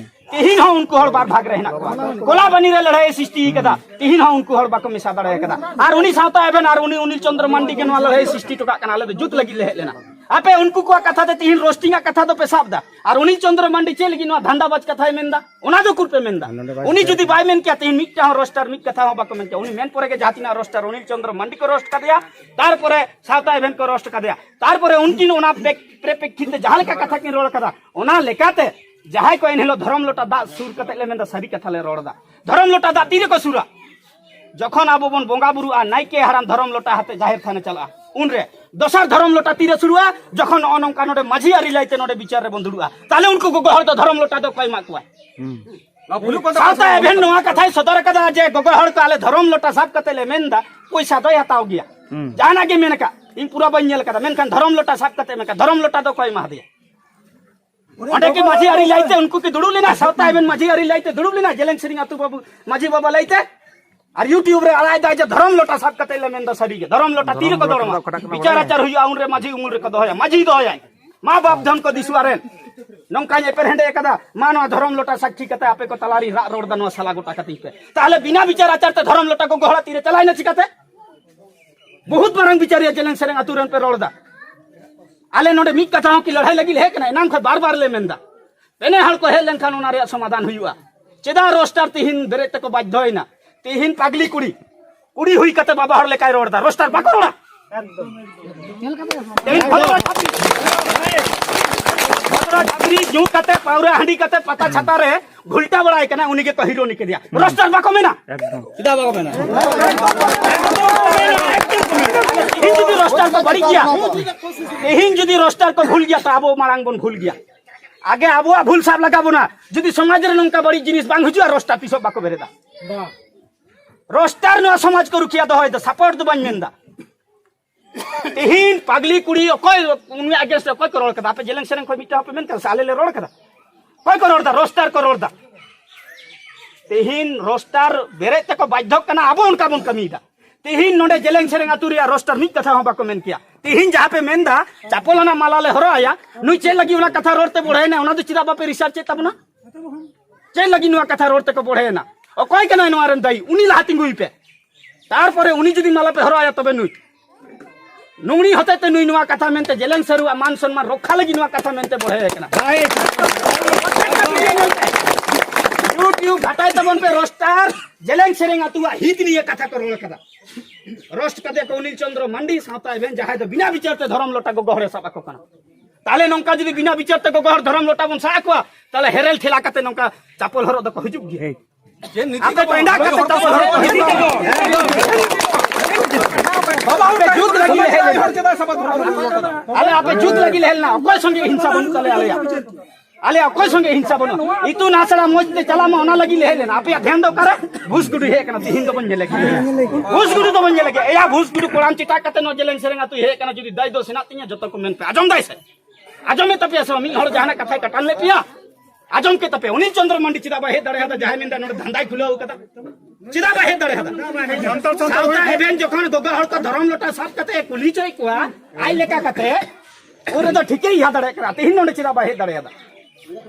ᱛᱤᱦᱤᱧ ᱦᱚᱸ ᱩᱱᱠᱩ ᱦᱚᱲ ᱵᱟᱨ ᱵᱷᱟᱜᱽ ᱨᱮ ᱦᱮᱱᱟᱜ ᱠᱚᱣᱟ᱾ ᱠᱚᱞᱟᱵᱟᱱᱤ ᱨᱮ ᱞᱟᱹᱲᱦᱟᱹᱭ ᱮ ᱥᱨᱤᱥᱴᱤ ᱠᱟᱫᱟ, ᱛᱤᱦᱤᱧ ᱦᱚᱸ ᱩᱱᱠᱩ ᱦᱚᱲ ᱵᱟᱠᱚ ᱢᱮᱥᱟ ᱫᱟᱲᱮ ᱠᱟᱫᱟ᱾ ᱟᱨ ᱩᱱᱤ ᱥᱟᱶᱛᱟ ᱮᱵᱷᱮᱱ ᱟᱨ ᱩᱱᱤ ᱚᱱᱤᱞ ᱪᱚᱱᱫᱨᱚ ᱢᱟᱱᱰᱤ ᱜᱮ ᱱᱚᱣᱟ ᱞᱟᱹᱲᱦᱟᱹᱭ ᱮ ᱥᱨᱤᱥᱴᱤ ᱦᱚᱴᱚ ᱠᱟᱜ ᱠᱟᱱᱟ, ᱟᱞᱮ ᱫᱚ ᱡᱩᱛ ᱞᱟᱹᱜᱤᱫ ᱞᱮ ᱦᱮᱡ ᱞᱮᱱᱟ᱾ ᱟᱯᱮ ᱩᱱᱠᱩ ᱠᱚᱣᱟᱜ ᱠᱟᱛᱷᱟ ᱛᱮ ᱛᱤᱦᱤᱧ ᱨᱳᱥᱴᱤᱝ ᱟᱜ ᱠᱟᱛᱷᱟ ᱫᱚᱯᱮ ᱥᱟᱵ ᱫᱟ, ᱟᱨ ᱩᱱᱤᱞ ᱪᱚᱱᱫᱨᱚ ᱢᱟᱱᱰᱤ ᱪᱮᱫ ᱞᱟᱹᱜᱤᱫ ᱱᱚᱣᱟ ᱫᱷᱟᱱᱫᱟᱵᱟᱡᱽ ᱠᱟᱛᱷᱟᱭ ᱢᱮᱱ ᱫᱟ? ᱚᱱᱟ ᱫᱚ ᱩᱠᱩᱨ ᱯᱮ ᱢᱮᱱ ᱫᱟ? ᱩᱱᱤ ᱡᱩᱫᱤ ᱵᱟᱭ ᱢᱮᱱ ᱠᱮᱭᱟ ᱛᱤᱦᱤᱧ ᱢᱤᱫᱴᱟᱝ ᱦᱚᱸ ᱨᱳᱥᱴᱟᱨ ᱢᱤᱫ ᱠᱟᱛᱷᱟ ᱦᱚᱸ ᱵᱟᱠᱚ ᱢᱮᱱ ᱠᱮᱭᱟ᱾ ᱩᱱᱤ ᱢᱮᱱ ᱯᱚᱨᱮ ᱜᱮ ᱡᱟᱦᱟᱸ ᱛᱤᱱᱟᱹᱜ ᱨᱳᱥᱴᱟᱨ ᱚᱱᱤᱞ ᱪᱚᱱᱫᱨᱚ ᱢᱟᱱᱰᱤ ᱠᱚ ᱨᱳᱥᱴ ᱠᱟᱫᱮᱭᱟ, ᱛᱟᱨᱯᱚᱨᱮ ᱥᱟᱶᱛᱟ ᱮᱵᱷᱮᱱ ᱠᱚ ᱨᱳᱥᱴ ᱠᱟᱫᱮᱭᱟ, ᱛᱟᱨᱯᱚᱨᱮ ᱩᱱᱠᱤᱱ ᱚᱱᱟ ᱯᱮᱠ-, ᱯᱨᱮᱯᱮᱠᱠᱷᱤᱛ ᱛᱮ ᱡᱟᱦᱟᱸ ᱞᱮᱠᱟ ᱠᱟᱛᱷᱟ ᱠᱤᱱ ᱨᱚᱲ ᱠᱟᱫᱟ, ᱚᱱᱟ ᱞᱮᱠᱟᱛᱮ ᱡᱟᱦᱟᱸᱭ ᱠᱚ ᱮᱱᱦᱤᱞᱳᱜ ᱫᱷᱚᱨᱚᱢ ᱞᱚᱴᱟ ᱫᱟᱜ ᱥᱩᱨ ᱠᱟᱛᱮ ᱞᱮ ᱢᱮᱱᱫᱟ ᱥᱟᱹᱨᱤ ᱠᱟᱛᱷᱟ ᱞᱮ ᱨᱚᱲ ᱫᱟ᱾ ᱫᱷᱚᱨᱚᱢ ᱞᱚᱴᱟ ᱫᱟᱜ ᱛᱤᱨᱮᱠᱚ ᱥᱩᱨᱟ? ᱡᱚᱠᱷᱚᱱ ᱟᱵᱚ ᱵᱚᱱ ᱵᱚᱸᱜᱟ ᱵᱩᱨᱩᱜᱼᱟ, ᱱᱟᱭᱠᱮ ᱦᱟᱲᱟᱢ ᱫᱷᱚᱨᱚᱢ ᱞᱚᱴᱟ ᱦᱟᱛᱮ ᱡᱟᱦᱮᱨ ᱛᱷᱟᱱᱮ ᱪᱟᱞᱟᱜᱼᱟ, ᱩᱱᱨᱮ᱾ ᱫᱚᱥᱟᱨ ᱫᱷᱚᱨᱚᱢ ᱞᱚᱴᱟ ᱛᱤᱨᱮ ᱥᱩᱨᱩᱜᱼᱟ? ᱡᱚᱠᱷᱚᱱ ᱱᱚᱜᱼᱚ ᱱᱚᱝᱠᱟ ᱱᱚᱰᱮ ᱢᱟᱹᱡᱷᱤ ᱟᱹᱨᱤ ᱞᱟᱹᱭᱛᱮ ᱱᱚᱰᱮ ᱵᱤᱪᱟᱨ ᱨᱮᱵᱚᱱ ᱫᱩᱲᱩᱵᱼᱟ, ᱛᱟᱦᱞᱮ ᱩᱱᱠᱩ ᱜᱚᱜᱚ ᱦᱚᱲ ᱫᱚ ᱫᱷᱚᱨᱚᱢ ᱞᱚᱴᱟ ᱫᱚ ᱚᱠᱚᱭ ᱮᱢᱟᱜ ᱠᱚᱣᱟ? ᱥᱟᱶᱛᱟ ᱮᱵᱷᱮᱱ ᱱᱚᱣᱟ ᱠᱟᱛᱷᱟᱭ ᱥᱚᱫᱚᱨ ᱟᱠᱟᱫᱟ ᱡᱮ ᱜᱚᱜᱚ ᱦᱚᱲ ᱠᱚ ᱟᱞᱮ ᱫᱷᱚᱨᱚᱢ ᱞᱚᱴᱟ ᱥᱟᱵ ᱠᱟᱛᱮ ᱞᱮ ᱢᱮᱱ ᱫᱟ, ᱯᱚᱭᱥᱟ ᱫᱚᱭ ᱦᱟᱛᱟᱣ ᱜᱮᱭᱟ᱾ ᱡᱟᱦᱟᱱᱟᱜ ᱜᱮ ᱢᱮᱱ ᱟᱠᱟᱫ, ᱤᱧ ᱯᱩᱨᱟᱹ ᱵᱟᱹᱧ ᱧᱮᱞ ᱟᱠᱟᱫᱟ, ᱢᱮᱱᱠᱷᱟᱱ ᱫᱷᱚᱨᱚᱢ ᱞᱚᱴᱟ ᱥᱟᱵ ᱠᱟᱛᱮ ᱢᱮᱱᱠᱷᱟᱱ ᱫᱷᱚᱨᱚᱢ ᱞᱚᱴᱟ ᱫᱚ ᱚᱠᱚᱭ ᱮᱢᱟ ᱦᱟᱫᱮᱭᱟ? ᱚᱸᱰᱮ ᱠᱤ ᱢᱟᱹᱡᱷᱤ ᱟᱹᱨᱤ ᱞᱟᱹᱭᱛᱮ ᱩᱱᱠᱩ ᱠᱤ ᱫᱩᱲᱩᱵ ᱞᱮᱱᱟ? ᱥᱟᱶᱛᱟ ᱮᱵᱷᱮᱱ ᱢᱟᱹᱡᱷᱤ ᱟᱹᱨᱤ ᱞᱟᱹᱭᱛᱮ ᱫᱩᱲᱩᱵ ᱞᱮᱱᱟ ᱡᱮᱞᱮᱧ ᱥᱮᱨᱮᱧ ᱟᱹᱛᱩ ᱵᱟᱹᱵᱩ ᱢᱟᱹᱡᱷᱤ ᱵᱟᱵᱟ ᱞᱟᱹᱭᱛᱮ? ᱟᱨ YouTube ᱨᱮ ᱟᱲᱟᱭ ᱫᱟᱭ ᱡᱮ ᱫᱷᱚᱨᱚᱢ ᱞᱚᱴᱟ ᱥᱟᱵ ᱠᱟᱛᱮ ᱞᱮ ᱢᱮᱱᱫᱟ ᱥᱟᱹᱨᱤ ᱜᱮ, ᱫᱷᱚᱨᱚᱢ ᱞᱚᱴᱟ ᱛᱤ ᱨᱮᱠᱚ ᱫᱚᱲᱚᱢᱟ? ᱵᱤᱪᱟᱨ ᱟᱪᱟᱨ ᱦᱩᱭᱩᱜᱼᱟ, ᱩᱱᱨᱮ ᱢᱟᱹᱡᱷᱤ ᱩᱢᱩᱞ ᱨᱮᱠᱚ ᱫᱚᱦᱚᱭᱟ, ᱢᱟᱹᱡᱷᱤ ᱫᱚᱦᱚᱭᱟᱭ᱾ ᱢᱟ ᱵᱟᱯ ᱫᱷᱚᱱ ᱠᱚ ᱫᱤᱥᱩᱣᱟ ᱨᱮᱱ ᱱᱚᱝᱠᱟᱧ ᱮᱯᱮᱨᱦᱮᱸᱰᱮᱡ ᱟᱠᱟᱫᱟ, ᱢᱟ ᱱᱚᱣᱟ ᱫᱷᱚᱨᱚᱢ ᱞᱚᱴᱟ ᱥᱟᱹᱠᱷᱤ ᱠᱟᱛᱮ ᱟᱯᱮ ᱠᱚ ᱛᱟᱞᱟᱨᱤᱧ ᱨᱟᱜ ᱨᱚᱲ ᱫᱟ, ᱱᱚᱣᱟ ᱥᱟᱞᱟ ᱜᱚᱴᱟ ᱠᱟᱹᱛᱤᱧ ᱯᱮ᱾ ᱛᱟᱦᱞᱮ ᱵᱤᱱᱟ ᱵᱤᱪᱟᱨ ᱟᱪᱟᱨ ᱛᱮ ᱫᱷᱚᱨᱚᱢ ᱞᱚᱴᱟ ᱠᱚ ᱜᱚᱦᱚᱲᱟ ᱛᱤᱨᱮ ᱪᱟᱞᱟᱣᱮᱱᱟ ᱪᱤᱠᱟᱛᱮ? ᱵᱚᱦᱩᱛ ᱢᱟᱨᱟᱝ ᱵᱤᱪᱟᱹᱨᱤᱭᱟᱹ ᱡᱮᱞᱮᱧ ᱥᱮᱨᱮᱧ ᱟᱹᱛᱩ ᱨᱮᱱ ᱯᱮ ᱨᱚᱲ ᱫᱟ᱾ ᱟᱞᱮ ᱱᱚᱰᱮ ᱢᱤᱫ ᱠᱟᱛᱷᱟ ᱦᱚᱸ ᱠᱤ ᱞᱟᱹᱲᱦᱟᱹᱭ ᱞᱟᱹᱜᱤᱫ ᱞᱮ ᱦᱮᱡ ᱠᱟᱱᱟ? ᱮᱱᱟᱝ ᱠᱷᱚᱱ ᱵᱟᱨ ᱵᱟᱨ ᱞᱮ ᱢᱮᱱᱫᱟ, ᱯᱮᱱᱮ ᱦᱚᱲ ᱠᱚ ᱦᱮᱡ ᱞᱮᱱᱠᱷᱟᱱ ᱚᱱᱟ ᱨᱮᱭᱟᱜ ᱥᱚᱢᱟᱫᱷᱟᱱ ᱦᱩᱭᱩᱜᱼᱟ᱾ ᱪᱮᱫᱟᱜ ᱨᱳᱥᱴᱟᱨ ᱛᱤᱦᱤᱧ ᱵᱮᱨᱮᱫ ᱛᱮᱠᱚ ᱵᱟᱫᱽᱫᱷᱚᱭᱮᱱᱟ? ᱛᱤᱦᱤᱧ ᱯᱟᱜᱽᱞᱤ ᱠᱩᱲᱤ, ᱠᱩᱲᱤ ᱦᱩᱭ ᱠᱟᱛᱮ ᱵᱟᱵᱟ ᱦᱚᱲ ᱞᱮᱠᱟᱭ ᱨᱚᱲ ᱫᱟ, ᱨᱳᱥᱴᱟᱨ ᱵᱟᱠᱚ ᱨᱚᱲᱟ? ᱛᱤᱦᱤᱧ ᱵᱷᱚᱫᱨᱚ ᱡᱷᱟᱹᱯᱨᱤ, ᱵᱷᱚᱫᱨᱚ ᱡᱷᱟᱹᱯᱨᱤ ᱧᱩ ᱠᱟᱛᱮ, ᱯᱟᱣᱨᱟ ᱦᱟᱺᱰᱤ ᱠᱟᱛᱮ, ᱯᱟᱛᱟ ᱪᱷᱟᱛᱟ ᱨᱮ ᱜᱷᱩᱞᱴᱟ ᱵᱟᱲᱟᱭ ᱠᱟᱱᱟ, ᱩᱱᱤ ᱜᱮᱠᱚ ᱦᱤᱨᱳ ᱱᱤᱠᱟᱹᱫᱮᱭᱟ᱾ ᱨᱳᱥᱴᱟᱨ ᱵᱟᱠᱚ ᱢᱮᱱᱟ? ᱪᱮᱫᱟᱜ ᱵᱟᱠᱚ ᱢᱮᱱᱟ? ᱛᱤᱦᱤᱧ ᱡᱩᱫᱤ ᱨᱳᱥᱴᱟᱨ ᱠᱚ ᱵᱟᱹᱲᱤᱡ ᱜᱮᱭᱟ, ᱛᱤᱦᱤᱧ ᱡᱩᱫᱤ ᱨᱳᱥᱴᱟᱨ ᱠᱚ ᱵᱷᱩᱞ ᱜᱮᱭᱟ, ᱛᱚ ᱟᱵᱚ ᱢᱟᱲᱟᱝ ᱵᱚᱱ ᱵᱷᱩᱞ ᱜᱮᱭᱟ᱾ ᱟᱜᱮ ᱟᱵᱚᱣᱟᱜ ᱵᱷᱩᱞ ᱥᱟᱵ ᱞᱟᱜᱟᱣ ᱵᱚᱱᱟ᱾ ᱡᱩᱫᱤ ᱥᱚᱢᱟᱡᱽ ᱨᱮ ᱱᱚᱝᱠᱟ ᱵᱟᱹᱲᱤᱡ ᱡᱤᱱᱤᱥ ᱵᱟᱝ ᱦᱤᱡᱩᱜᱼᱟ, ᱨᱳᱥᱴᱟᱨ ᱛᱤᱥ ᱦᱚᱸ ᱵᱟᱠᱚ ᱵᱮᱨᱮᱫᱟ᱾ ᱨᱳᱥᱴᱟᱨ ᱱᱚᱣᱟ ᱥᱚᱢᱟᱡᱽ ᱠᱚ ᱨᱩᱠᱷᱤᱭᱟᱹ ᱫᱚᱦᱚᱭᱮᱫᱟ, ᱥᱟᱯᱳᱨᱴ ᱫᱚ ᱵᱟᱹᱧ ᱢᱮᱱᱫᱟ᱾ ᱛᱤᱦᱤᱧ ᱯᱟᱜᱽᱞᱤ ᱠᱩᱲᱤ ᱚᱠᱚᱭ, ᱩᱱᱤ against ᱨᱮ ᱚᱠᱚᱭ ᱠᱚ ᱨᱚᱲ ᱠᱟᱫᱟ? ᱟᱯᱮ ᱡᱮᱞᱮᱧ ᱥᱮᱨᱮᱧ ᱠᱷᱚᱱ ᱢᱤᱫᱴᱟᱝ ᱦᱚᱸᱯᱮ ᱢᱮᱱ ᱠᱟᱫᱟ ᱥᱮ ᱟᱞᱮ ᱞᱮ ᱨᱚᱲ ᱠᱟᱫᱟ? ᱚᱠᱚᱭ ᱠᱚ ᱨᱚᱲ ᱫᱟ? ᱨᱳᱥᱴᱟᱨ ᱠᱚ ᱨᱚᱲ ᱫᱟ᱾ ᱛᱤᱦᱤᱧ ᱨᱳᱥᱴᱟᱨ ᱵᱮᱨᱮᱫ ᱛᱮᱠᱚ ᱵᱟᱫᱽᱫᱷᱚᱜ ᱠᱟᱱᱟ, ᱟᱵᱚ ᱚᱱᱠᱟ ᱵᱚᱱ ᱠᱟᱹᱢᱤᱭᱮᱫᱟ᱾ ᱛᱤᱦᱤᱧ ᱱᱚᱰᱮ ᱡᱮᱞᱮᱧ ᱥᱮᱨᱮᱧ ᱟᱹᱛᱩ ᱨᱮᱭᱟᱜ ᱨᱳᱥᱴᱟᱨ ᱢᱤᱫ ᱠᱟᱛᱷᱟ ᱦᱚᱸ ᱵᱟᱠᱚ ᱢᱮᱱ ᱠᱮᱭᱟ᱾ ᱛᱤᱦᱤᱧ ᱡᱟᱦᱟᱸ ᱯᱮ ᱢᱮᱱ ᱫᱟ, ᱪᱟᱯᱚᱞ ᱟᱱᱟᱜ ᱢᱟᱞᱟ ᱞᱮ ᱦᱚᱨᱚᱜ ᱟᱭᱟ, ᱱᱩᱭ ᱪᱮᱫ ᱞᱟᱹᱜᱤᱫ ᱚᱱᱟ ᱠᱟᱛᱷᱟ ᱨᱚᱲ ᱛᱮ ᱵᱚᱲᱦᱮᱭᱮᱱᱟ, ᱚᱱᱟ ᱫᱚ ᱪᱮᱫᱟᱜ ᱵᱟᱯᱮ ᱨᱤᱥᱟᱨᱪ ᱮᱫ ᱛᱟᱵᱚᱱᱟ? ᱪᱮᱫ ᱞᱟᱹᱜᱤᱫ ᱱᱚᱣᱟ ᱠᱟᱛᱷᱟ ᱨᱚᱲ ᱛᱮᱠᱚ ᱵᱚᱲᱦᱮᱭᱮᱱᱟ? ᱚᱠᱚᱭ ᱠᱟᱱᱟᱭ ᱱᱚᱣᱟ ᱨᱮᱱ ᱫᱟᱭᱤ? ᱩᱱᱤ ᱞᱟᱦᱟ ᱛᱤᱸᱜᱩᱭ ᱯᱮ, ᱛᱟᱨᱯᱚᱨᱮ ᱩᱱᱤ ᱡᱩᱫᱤ ᱢᱟᱞᱟ ᱯᱮ ᱦᱚᱨᱚᱜ ᱟᱭᱟ, ᱛᱚᱵᱮ ᱱᱩᱭ᱾ ᱱᱩᱜᱲᱤ ᱦᱚᱛᱮ ᱛᱮ ᱱᱩᱭ ᱱᱚᱣᱟ ᱠᱟᱛᱷᱟ ᱢᱮᱱᱛᱮ ᱡᱮᱞᱮᱧ ᱥᱟᱹᱨᱩᱣᱟᱜ ᱢᱟᱱ ᱥᱚᱱᱢᱟᱱ ᱨᱚᱠᱠᱷᱟ ᱞᱟᱹᱜᱤᱫ ᱱᱚᱣᱟ ᱠᱟᱛᱷᱟ ᱢᱮᱱᱛᱮ ᱵᱚᱲᱦᱮ ᱟᱠᱟᱱᱟ᱾ YouTube ᱜᱷᱟᱴᱟᱭ ᱛᱟᱵᱚᱱ ᱯᱮ, ᱨᱳᱥᱴᱟᱨ ᱡᱮᱞᱮᱧ ᱥᱮᱨᱮᱧ ᱟᱹᱛᱩᱣᱟᱜ ᱦᱤᱛ ᱱᱤᱭᱮ ᱠᱟᱛᱷᱟ ᱠᱚ ᱨᱚᱲ ᱠᱟᱫᱟ᱾ ᱨᱳᱥᱴ ᱠᱟᱫᱮ ᱠᱚ ᱚᱱᱤᱞ ᱪᱚᱸᱫᱽᱨᱚ ᱢᱟᱱᱰᱤ ᱥᱟᱶᱛᱟ ᱮᱵᱷᱮᱱ, ᱡᱟᱦᱟᱸᱭ ᱫᱚ ᱵᱤᱱᱟ ᱵᱤᱪᱟᱹᱨ ᱛᱮ ᱫᱷᱚᱨᱚᱢ ᱞᱚᱴᱟ ᱜᱚᱜᱚ ᱦᱚᱲᱮ ᱥᱟᱵ ᱟᱠᱚ ᱠᱟᱱᱟ᱾ ᱛᱟᱦᱞᱮ ᱱᱚᱝᱠᱟ ᱡᱩᱫᱤ ᱵᱤᱱᱟ ᱵᱤᱪᱟᱹᱨ ᱛᱮ ᱜᱚᱜᱚ ᱦᱚᱲ ᱫᱷᱚᱨᱚᱢ ᱞᱚᱴᱟ ᱵᱚᱱ ᱥᱟᱵ ᱟᱠᱚᱣᱟ, ᱛᱟᱦᱞᱮ ᱦᱮᱨᱮᱞ ᱴᱷᱮᱞᱟ ᱠᱟᱛᱮ ᱱᱚᱝᱠᱟ ᱪᱟᱯᱚᱞ ᱦᱚᱨᱚᱜ ᱫᱚᱠᱚ ᱦᱤᱡᱩᱜ ᱜᱮᱭᱟ᱾ ᱪᱮᱫ ᱱᱤᱛᱤ ᱟᱯᱮ ᱠᱚ ᱯᱮᱸᱰᱟ ᱠᱟᱛᱮ ᱪᱟᱯᱚᱞ ᱦᱚᱨᱚᱜ ᱠᱚ ᱦᱤᱡᱩᱜ ᱜᱮᱭᱟ᱾ ᱵᱟᱵᱟ, ᱟᱯᱮ ᱡᱩᱛ ᱞᱟᱹᱜᱤᱫ ᱞᱮ ᱦᱮᱡ ᱞᱮᱱᱟ᱾ ᱟᱞᱮ ᱟᱯᱮ ᱡᱩᱛ ᱞᱟᱹᱜᱤᱫ ᱞᱮ ᱦᱮᱡ ᱞᱮᱱᱟ᱾ ᱚᱠᱚᱭ ᱥᱚᱸᱜᱮ ᱦᱤᱝᱥᱟ ᱵᱟᱹᱱᱩᱜ ᱛᱟᱞᱮᱭᱟ ᱟᱞᱮᱭᱟᱜ᱾ ᱟᱞᱮᱭᱟᱜ ᱚᱠᱚᱭ ᱥᱚᱸᱜᱮ ᱦᱤᱝᱥᱟ ᱵᱟᱹᱱᱩᱜᱼᱟ᱾ ᱤᱛᱩᱱ ᱟᱥᱲᱟ ᱢᱚᱡᱽ ᱛᱮ ᱪᱟᱞᱟᱜ ᱢᱟ, ᱚᱱᱟ ᱞᱟᱹᱜᱤᱫ ᱞᱮ ᱦᱮᱡ ᱞᱮᱱᱟ᱾ ᱟᱯᱮᱭᱟᱜ ᱫᱷᱮᱭᱟᱱ ᱫᱚ ᱚᱠᱟᱨᱮ? ᱵᱷᱩᱥ ᱜᱩᱰᱩ ᱦᱮᱡ ᱠᱟᱱᱟ, ᱛᱤᱦᱤᱧ ᱫᱚᱵᱚᱱ ᱧᱮᱞᱮ ᱜᱮᱭᱟ᱾ ᱵᱷᱩᱥ ᱜᱩᱰᱩ ᱫᱚᱵᱚᱱ ᱧᱮᱞᱮ ᱜᱮᱭᱟ᱾ ᱮᱭᱟ, ᱵᱷᱩᱥ ᱜᱩᱰᱩ ᱠᱚᱲᱟᱢ ᱪᱮᱴᱟᱜ ᱠᱟᱛᱮ ᱱᱚᱣᱟ ᱡᱮᱞᱮᱧ ᱥᱮᱨᱮᱧ ᱟᱹᱛᱩᱭ ᱦᱮᱡ ᱠᱟᱱᱟ, ᱡᱩᱫᱤ ᱫᱟᱭ ᱫᱳᱥ ᱦᱮᱱᱟᱜ ᱛᱤᱧᱟ, ᱡᱚᱛᱚ ᱠᱚ ᱢᱮᱱ ᱯᱮ᱾ ᱟᱸᱡᱚᱢ ᱫᱟᱭ ᱥᱮ? ᱟᱸᱡᱚᱢᱮ ᱛᱟᱯᱮᱭᱟ ᱥᱮ ᱵᱟᱝ? ᱢᱤᱫ ᱦᱚᱲ ᱡᱟᱦᱟᱱᱟᱜ ᱠᱟᱛᱷᱟᱭ ᱠᱟᱴᱟᱱ ᱞᱮᱫ ᱯᱮᱭᱟ? ᱟᱸᱡᱚᱢ ᱠᱮᱫ ᱛᱟᱯᱮ, ᱚᱱᱤᱞ ᱪᱚᱸᱫᱽᱨᱚ ᱢᱟᱱᱰᱤ ᱪᱮᱫᱟᱜ ᱵᱟᱭ ᱦᱮᱡ ᱫᱟᱲᱮᱭᱟᱫᱟ? ᱡᱟᱦᱟᱸᱭ ᱢᱮᱱᱫᱟ ᱱᱚᱰᱮ ᱫᱷᱟᱱᱫᱟᱭ ᱠᱷᱩᱞᱟᱹᱣ ᱠᱟᱫᱟ, ᱪᱮᱫᱟᱜ ᱵᱟᱭ ᱦᱮᱡ ᱫᱟᱲᱮᱭᱟᱫᱟ? ᱥᱟᱶᱛᱟ ᱮᱵᱷᱮᱱ ᱡᱚᱠᱷᱚᱱ ᱜᱚᱜᱚ ᱦᱚᱲ ᱠᱚ ᱫᱷᱚᱨᱚᱢ ᱞᱚᱴᱟ ᱥᱟᱵ ᱠᱟᱛᱮ ᱮ ᱠᱩᱞᱤ ᱦᱚᱪᱚᱭᱮᱫ ᱠᱚᱣᱟ, ᱟᱡ ᱞᱮᱠᱟ ᱠᱟᱛᱮ, ᱩᱱ ᱨᱮᱫᱚ ᱴᱷᱤᱠᱮ ᱤᱭᱟᱹ ᱫᱟᱲᱮᱭᱟᱜ ᱠᱟᱱᱟ᱾ ᱛᱮᱦᱮᱧ ᱱᱚᱰᱮ ᱪᱮᱫᱟᱜ ᱵᱟᱭ ᱦᱮᱡ ᱫᱟᱲᱮᱭᱟᱫᱟ?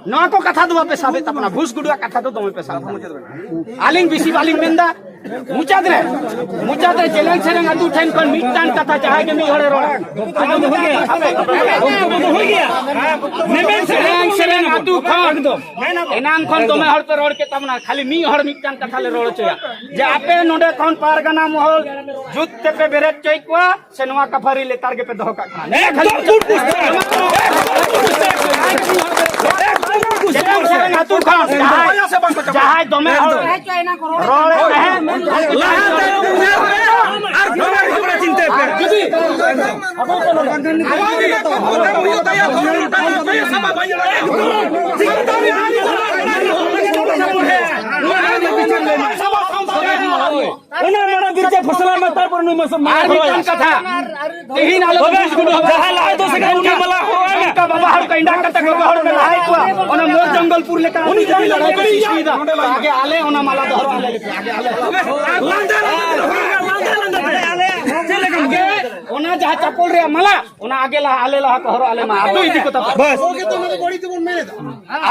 ᱱᱚᱣᱟ ᱠᱚ ᱠᱟᱛᱷᱟ ᱫᱚ ᱵᱟᱯᱮ ᱥᱟᱵᱮᱫ ᱛᱟᱵᱚᱱᱟ, ᱵᱷᱩᱥ ᱜᱩᱰᱩᱣᱟᱜ ᱠᱟᱛᱷᱟ ᱫᱚ ᱫᱚᱢᱮ ᱯᱮ ᱥᱟᱵ ᱮᱫᱟ᱾ ᱟᱹᱞᱤᱧ ᱵᱮᱥᱤ ᱵᱟᱹᱞᱤᱧ ᱢᱮᱱᱫᱟ, ᱢᱩᱪᱟᱹᱫ ᱨᱮ, ᱢᱩᱪᱟᱹᱫ ᱨᱮ ᱡᱮᱞᱮᱧ ᱥᱮᱨᱮᱧ ᱟᱹᱛᱩ ᱴᱷᱮᱱ ᱠᱷᱚᱱ ᱢᱤᱫᱴᱟᱝ ᱠᱟᱛᱷᱟ, ᱡᱟᱦᱟᱸᱭ ᱜᱮ ᱢᱤᱫ ᱦᱚᱲᱮ ᱨᱚᱲᱟ, ᱟᱸᱡᱚᱢ ᱫᱚ ᱦᱩᱭ ᱜᱮᱭᱟ᱾ ᱡᱮᱞᱮᱧ ᱥᱮᱨᱮᱧ ᱟᱹᱛᱩ ᱠᱷᱚᱱ ᱮᱱᱟᱝ ᱠᱷᱚᱱ ᱫᱚᱢᱮ ᱦᱚᱲ ᱯᱮ ᱨᱚᱲ ᱠᱮᱫ ᱛᱟᱵᱚᱱᱟ, ᱠᱷᱟᱹᱞᱤ ᱢᱤᱫ ᱦᱚᱲ ᱢᱤᱫᱴᱟᱝ ᱠᱟᱛᱷᱟ ᱞᱮ ᱨᱚᱲ ᱦᱚᱪᱚᱭᱟ, ᱡᱮ ᱟᱯᱮ ᱱᱚᱰᱮ ᱠᱷᱚᱱ ᱯᱟᱨᱜᱟᱱᱟ ᱢᱚᱦᱚᱞ ᱡᱩᱛ ᱛᱮᱯᱮ ᱵᱮᱨᱮᱫ ᱦᱚᱪᱚᱭᱮᱫ ᱠᱚᱣᱟ, ᱥᱮ ᱱᱚᱣᱟ ᱠᱟᱯᱷᱟᱨᱤ ᱞᱮᱛᱟᱲ ᱜᱮᱯᱮ ᱫᱚᱦᱚ ᱠᱟᱜ ᱠᱟᱱᱟ? ᱮᱠᱫᱚᱢ ᱵᱩᱡᱽ ᱯᱩᱥᱴᱟᱹᱣ᱾ ᱮᱠᱫᱚᱢ ᱵᱩᱡᱽ ᱯᱩᱥᱴᱟᱹᱣ᱾ ᱡᱮᱞᱮᱧ ᱥᱮᱨᱮᱧ ᱟᱹᱛᱩ ᱠᱷᱚᱱ ᱡᱟᱦᱟᱸᱭ, ᱡᱟᱦᱟᱸᱭ ᱫᱚᱢᱮ ᱦᱚᱲ ᱨᱚᱲᱮᱫ ᱛᱟᱦᱮᱸᱫ, ᱞᱟᱦᱟ ᱛᱟᱭᱚᱢ ᱩᱭᱦᱟᱹᱨ ᱯᱮ ᱟᱨ ᱫᱚᱢᱮ ᱡᱷᱚᱜᱽᱲᱟ ᱪᱤᱱᱛᱟᱹᱭ ᱯᱮ᱾ ᱡᱩᱫᱤ ᱚᱱᱟ ᱢᱟᱲᱟᱝ ᱫᱤᱱ ᱪᱮᱫ ᱯᱷᱚᱥᱞᱟ ᱢᱮ, ᱛᱟᱨᱯᱚᱨ ᱱᱩᱭ ᱢᱟᱥᱮ ᱢᱟᱲᱟᱝ ᱟᱨ ᱢᱤᱫᱴᱟᱝ ᱠᱟᱛᱷᱟ, ᱛᱮᱦᱮᱧ ᱟᱞᱮ ᱛᱚᱵᱮ ᱡᱟᱦᱟᱸ ᱞᱟᱦᱟ ᱫᱚ ᱥᱮ ᱩᱱᱤ ᱢᱟᱞᱟ ᱦᱚᱨᱚᱜ ᱟᱭ ᱢᱮ᱾ ᱚᱱᱠᱟ ᱵᱟᱵᱟ ᱦᱚᱲ ᱠᱚ ᱮᱸᱰᱟᱜ ᱠᱟᱛᱮ ᱜᱚᱜᱚ ᱦᱚᱲ ᱠᱚ ᱞᱟᱦᱟᱭᱮᱫ ᱠᱚᱣᱟ, ᱚᱱᱟ ᱢᱚᱭᱩᱨ ᱡᱚᱝᱜᱚᱞᱯᱩᱨ ᱞᱮᱠᱟ ᱩᱱᱤ ᱡᱩᱫᱤ ᱞᱟᱹᱲᱦᱟᱹᱭ ᱠᱚ ᱥᱤᱥᱴᱤᱭᱮᱫᱟ, ᱟᱜᱮ ᱟᱞᱮ ᱚᱱᱟ ᱢᱟᱞᱟ ᱫᱚ ᱦᱚᱨᱚᱜ ᱟᱞᱮ ᱞᱮᱯᱮ, ᱟᱜᱮ ᱟᱞᱮ ᱦᱚᱨᱚᱜ᱾ ᱞᱟᱸᱫᱟ ᱞᱟᱸᱫᱟ ᱛᱮ, ᱞᱟᱸᱫᱟ ᱞᱟᱸᱫᱟ ᱛᱮ᱾ ᱪᱮᱫ ᱞᱮᱠᱟ? ᱟᱜᱮ ᱚᱱᱟ ᱡᱟᱦᱟᱸ ᱪᱟᱯᱚᱞ ᱨᱮᱭᱟᱜ ᱢᱟᱞᱟ, ᱚᱱᱟ ᱟᱜᱮ ᱞᱟᱦᱟ, ᱟᱞᱮ ᱞᱟᱦᱟ ᱠᱚ ᱦᱚᱨᱚᱜ ᱟᱞᱮ ᱢᱟ, ᱟᱫᱚ ᱤᱫᱤ ᱠᱚ ᱛᱟᱯᱮ᱾ ᱵᱟᱥ᱾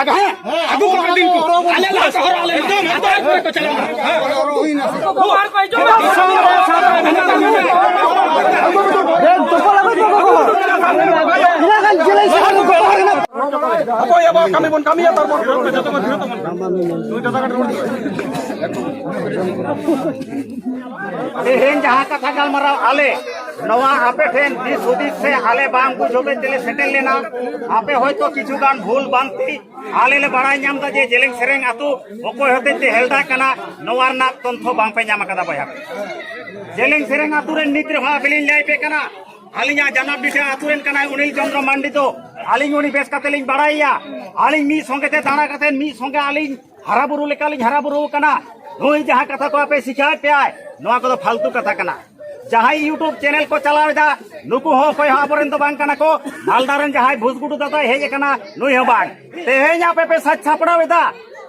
ᱟᱜᱮ, ᱦᱮᱸ, ᱟᱹᱜᱩ ᱠᱚ ᱫᱤᱱ ᱠᱚ, ᱟᱞᱮ ᱞᱟᱦᱟ ᱠᱚ ᱦᱚᱨᱚᱜ ᱟᱞᱮ ᱢᱟ, ᱛᱟᱨᱯᱚᱨᱮ ᱠᱚ ᱪᱟᱞᱟᱜ ᱢᱟ᱾ ᱦᱟᱯᱳᱭ, ᱟᱵᱚᱣᱟᱜ ᱠᱟᱹᱢᱤ ᱵᱚᱱ ᱠᱟᱹᱢᱤᱭᱟ, ᱛᱟᱨᱯᱚᱨ ᱛᱮᱦᱮᱧ ᱡᱟᱦᱟᱸ ᱠᱟᱛᱷᱟ ᱜᱟᱞᱢᱟᱨᱟᱣ ᱟᱞᱮ ᱱᱚᱣᱟ ᱟᱯᱮ ᱴᱷᱮᱱ ᱫᱤᱥ ᱦᱩᱫᱤᱥ ᱥᱮ ᱟᱞᱮ ᱵᱟᱝ ᱵᱩᱡᱽ ᱦᱚᱛᱮᱡ ᱛᱮᱞᱮ ᱥᱮᱴᱮᱨ ᱞᱮᱱᱟ᱾ ᱟᱯᱮ ᱦᱚᱭᱛᱳ ᱠᱤᱪᱷᱩ ᱜᱟᱱ ᱵᱷᱩᱞ ᱵᱷᱨᱟᱱᱛᱤ ᱟᱞᱮ ᱞᱮ ᱵᱟᱲᱟᱭ ᱧᱟᱢ ᱮᱫᱟ ᱡᱮ ᱡᱮᱞᱮᱧ ᱥᱮᱨᱮᱧ ᱟᱹᱛᱩ ᱚᱠᱚᱭ ᱦᱚᱛᱮᱡ ᱛᱮ ᱦᱮᱞᱰᱟ ᱠᱟᱱᱟ, ᱱᱚᱣᱟ ᱨᱮᱱᱟᱜ ᱛᱚᱛᱛᱷᱚ ᱵᱟᱝ ᱯᱮ ᱧᱟᱢ ᱟᱠᱟᱫᱟ ᱵᱚᱭᱦᱟ᱾ ᱡᱮᱞᱮᱧ ᱥᱮᱨᱮᱧ ᱟᱹᱛᱩ ᱨᱮᱱ ᱱᱤᱛ ᱨᱮᱦᱚᱸ ᱟᱯᱮ ᱞᱤᱧ ᱞᱟᱹᱭ ᱟᱯᱮ ᱠᱟᱱᱟ, ᱟᱹᱞᱤᱧᱟᱜ ᱡᱟᱱᱟᱢ ᱵᱷᱤᱴᱟᱹ ᱟᱹᱛᱩ ᱨᱮᱱ ᱠᱟᱱᱟᱭ ᱚᱱᱤᱞ ᱪᱚᱸᱫᱽᱨᱚ ᱢᱟᱱᱰᱤ ᱫᱚ᱾ ᱟᱹᱞᱤᱧ ᱩᱱᱤ ᱵᱮᱥ ᱠᱟᱛᱮ ᱞᱤᱧ ᱵᱟᱲᱟᱭᱮᱭᱟ᱾ ᱟᱹᱞᱤᱧ ᱢᱤᱫ ᱥᱚᱸᱜᱮ ᱛᱮ ᱫᱟᱬᱟ ᱠᱟᱛᱮ ᱢᱤᱫ ᱥᱚᱸᱜᱮ ᱟᱹᱞᱤᱧ ᱦᱟᱨᱟ ᱵᱩᱨᱩ ᱞᱮᱠᱟᱞᱤᱧ ᱦᱟᱨᱟ ᱵᱩᱨᱩ ᱟᱠᱟᱱᱟ᱾ ᱱᱩᱭ ᱡᱟᱦᱟᱸ ᱠᱟᱛᱷᱟ ᱠᱚ ᱟᱯᱮ ᱥᱤᱠᱷᱟᱹᱣᱮᱫ ᱯᱮᱭᱟᱭ, ᱱᱚᱣᱟ ᱠᱚᱫᱚ ᱯᱷᱟᱞᱛᱩ ᱠᱟᱛᱷᱟ ᱠᱟᱱᱟ᱾ ᱡᱟᱦᱟᱸᱭ YouTube ᱪᱮᱱᱮᱞ ᱠᱚ ᱪᱟᱞᱟᱣ ᱮᱫᱟ, ᱱᱩᱠᱩ ᱦᱚᱸ ᱚᱠᱚᱭ ᱦᱚᱸ ᱟᱵᱚᱨᱮᱱ ᱫᱚ ᱵᱟᱝ ᱠᱟᱱᱟ ᱠᱚ᱾ ᱢᱟᱞᱫᱟ ᱨᱮᱱ ᱡᱟᱦᱟᱸᱭ ᱵᱷᱩᱥ ᱜᱩᱰᱩ ᱫᱟᱫᱟᱭ ᱦᱮᱡ ᱟᱠᱟᱱᱟ, ᱱᱩᱭ ᱦᱚᱸ ᱵᱟᱝ᱾ ᱛᱮᱦᱮᱧ ᱟᱯᱮ ᱯᱮ ᱥᱟᱡᱽ ᱥᱟᱯᱲᱟᱣ ᱮᱫᱟ,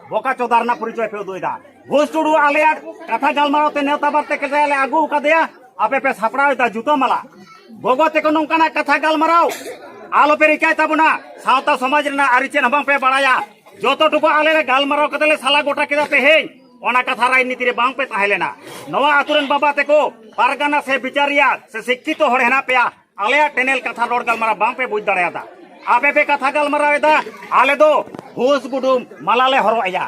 ᱵᱚᱠᱟ ᱪᱚᱫᱟ ᱨᱮᱱᱟᱜ ᱯᱚᱨᱤᱪᱚᱭ ᱯᱮ ᱩᱫᱩᱜ ᱮᱫᱟ᱾ ᱵᱷᱩᱥ ᱴᱩᱰᱩ ᱟᱞᱮᱭᱟᱜ ᱠᱟᱛᱷᱟ ᱜᱟᱞᱢᱟᱨᱟᱣ ᱛᱮ ᱱᱮᱣᱛᱟ ᱵᱟᱨᱛᱮ ᱠᱟᱛᱮ ᱞᱮ ᱟᱹᱜᱩ ᱟᱠᱟᱫᱮᱭᱟ, ᱟᱯᱮ ᱯᱮ ᱥᱟᱯᱲᱟᱣ ᱮᱫᱟ ᱡᱩᱛᱟᱹ ᱢᱟᱞᱟ᱾ ᱜᱚᱜᱚ ᱛᱮᱠᱚ ᱱᱚᱝᱠᱟᱱᱟᱜ ᱠᱟᱛᱷᱟ ᱜᱟᱞᱢᱟᱨᱟᱣ, ᱟᱞᱚᱯᱮ ᱨᱤᱠᱟᱹᱭ ᱛᱟᱵᱚᱱᱟ᱾ ᱥᱟᱶᱛᱟ ᱥᱚᱢᱟᱡᱽ ᱨᱮᱱᱟᱜ ᱟᱹᱨᱤ ᱪᱮᱫ ᱦᱚᱸ ᱵᱟᱝᱯᱮ ᱵᱟᱲᱟᱭᱟ᱾ ᱡᱚᱛᱚ ᱴᱩᱠᱩ ᱟᱞᱮ ᱞᱮ ᱜᱟᱞᱢᱟᱨᱟᱣ ᱠᱟᱛᱮ ᱞᱮ ᱥᱟᱞᱟ ᱜᱚᱴᱟ ᱠᱮᱫᱟ ᱛᱮᱦᱮᱧ, ᱚᱱᱟ ᱠᱟᱛᱷᱟ ᱨᱟᱡᱽᱱᱤᱛᱤ ᱨᱮ ᱵᱟᱝᱯᱮ ᱛᱟᱦᱮᱸ ᱞᱮᱱᱟ᱾ ᱱᱚᱣᱟ ᱟᱛᱳ ᱨᱮᱱ ᱵᱟᱵᱟ ᱛᱮᱠᱚ ᱯᱟᱨᱜᱟᱱᱟ ᱥᱮ ᱵᱤᱪᱟᱹᱨᱤᱭᱟᱹ ᱥᱮ ᱥᱤᱠᱠᱷᱤᱛᱚ ᱦᱚᱲ ᱦᱮᱱᱟᱜ ᱯᱮᱭᱟ, ᱟᱞᱮᱭᱟᱜ ᱴᱮᱱᱮᱞ ᱠᱟᱛᱷᱟ ᱨᱚᱲ ᱜᱟᱞᱢᱟᱨᱟᱣ ᱵᱟᱝᱯᱮ ᱵᱩᱡᱽ ᱫᱟᱲᱮᱭᱟᱫᱟ᱾ ᱟᱯᱮ ᱯᱮ ᱠᱟᱛᱷᱟ ᱜᱟᱞᱢᱟᱨᱟᱣ ᱮᱫᱟ, ᱟᱞᱮ ᱫᱚ ᱦᱩᱥ ᱜᱩᱰᱩᱢ ᱢᱟᱞᱟ ᱞᱮ ᱦᱚᱨᱚᱜ ᱮᱭᱟ᱾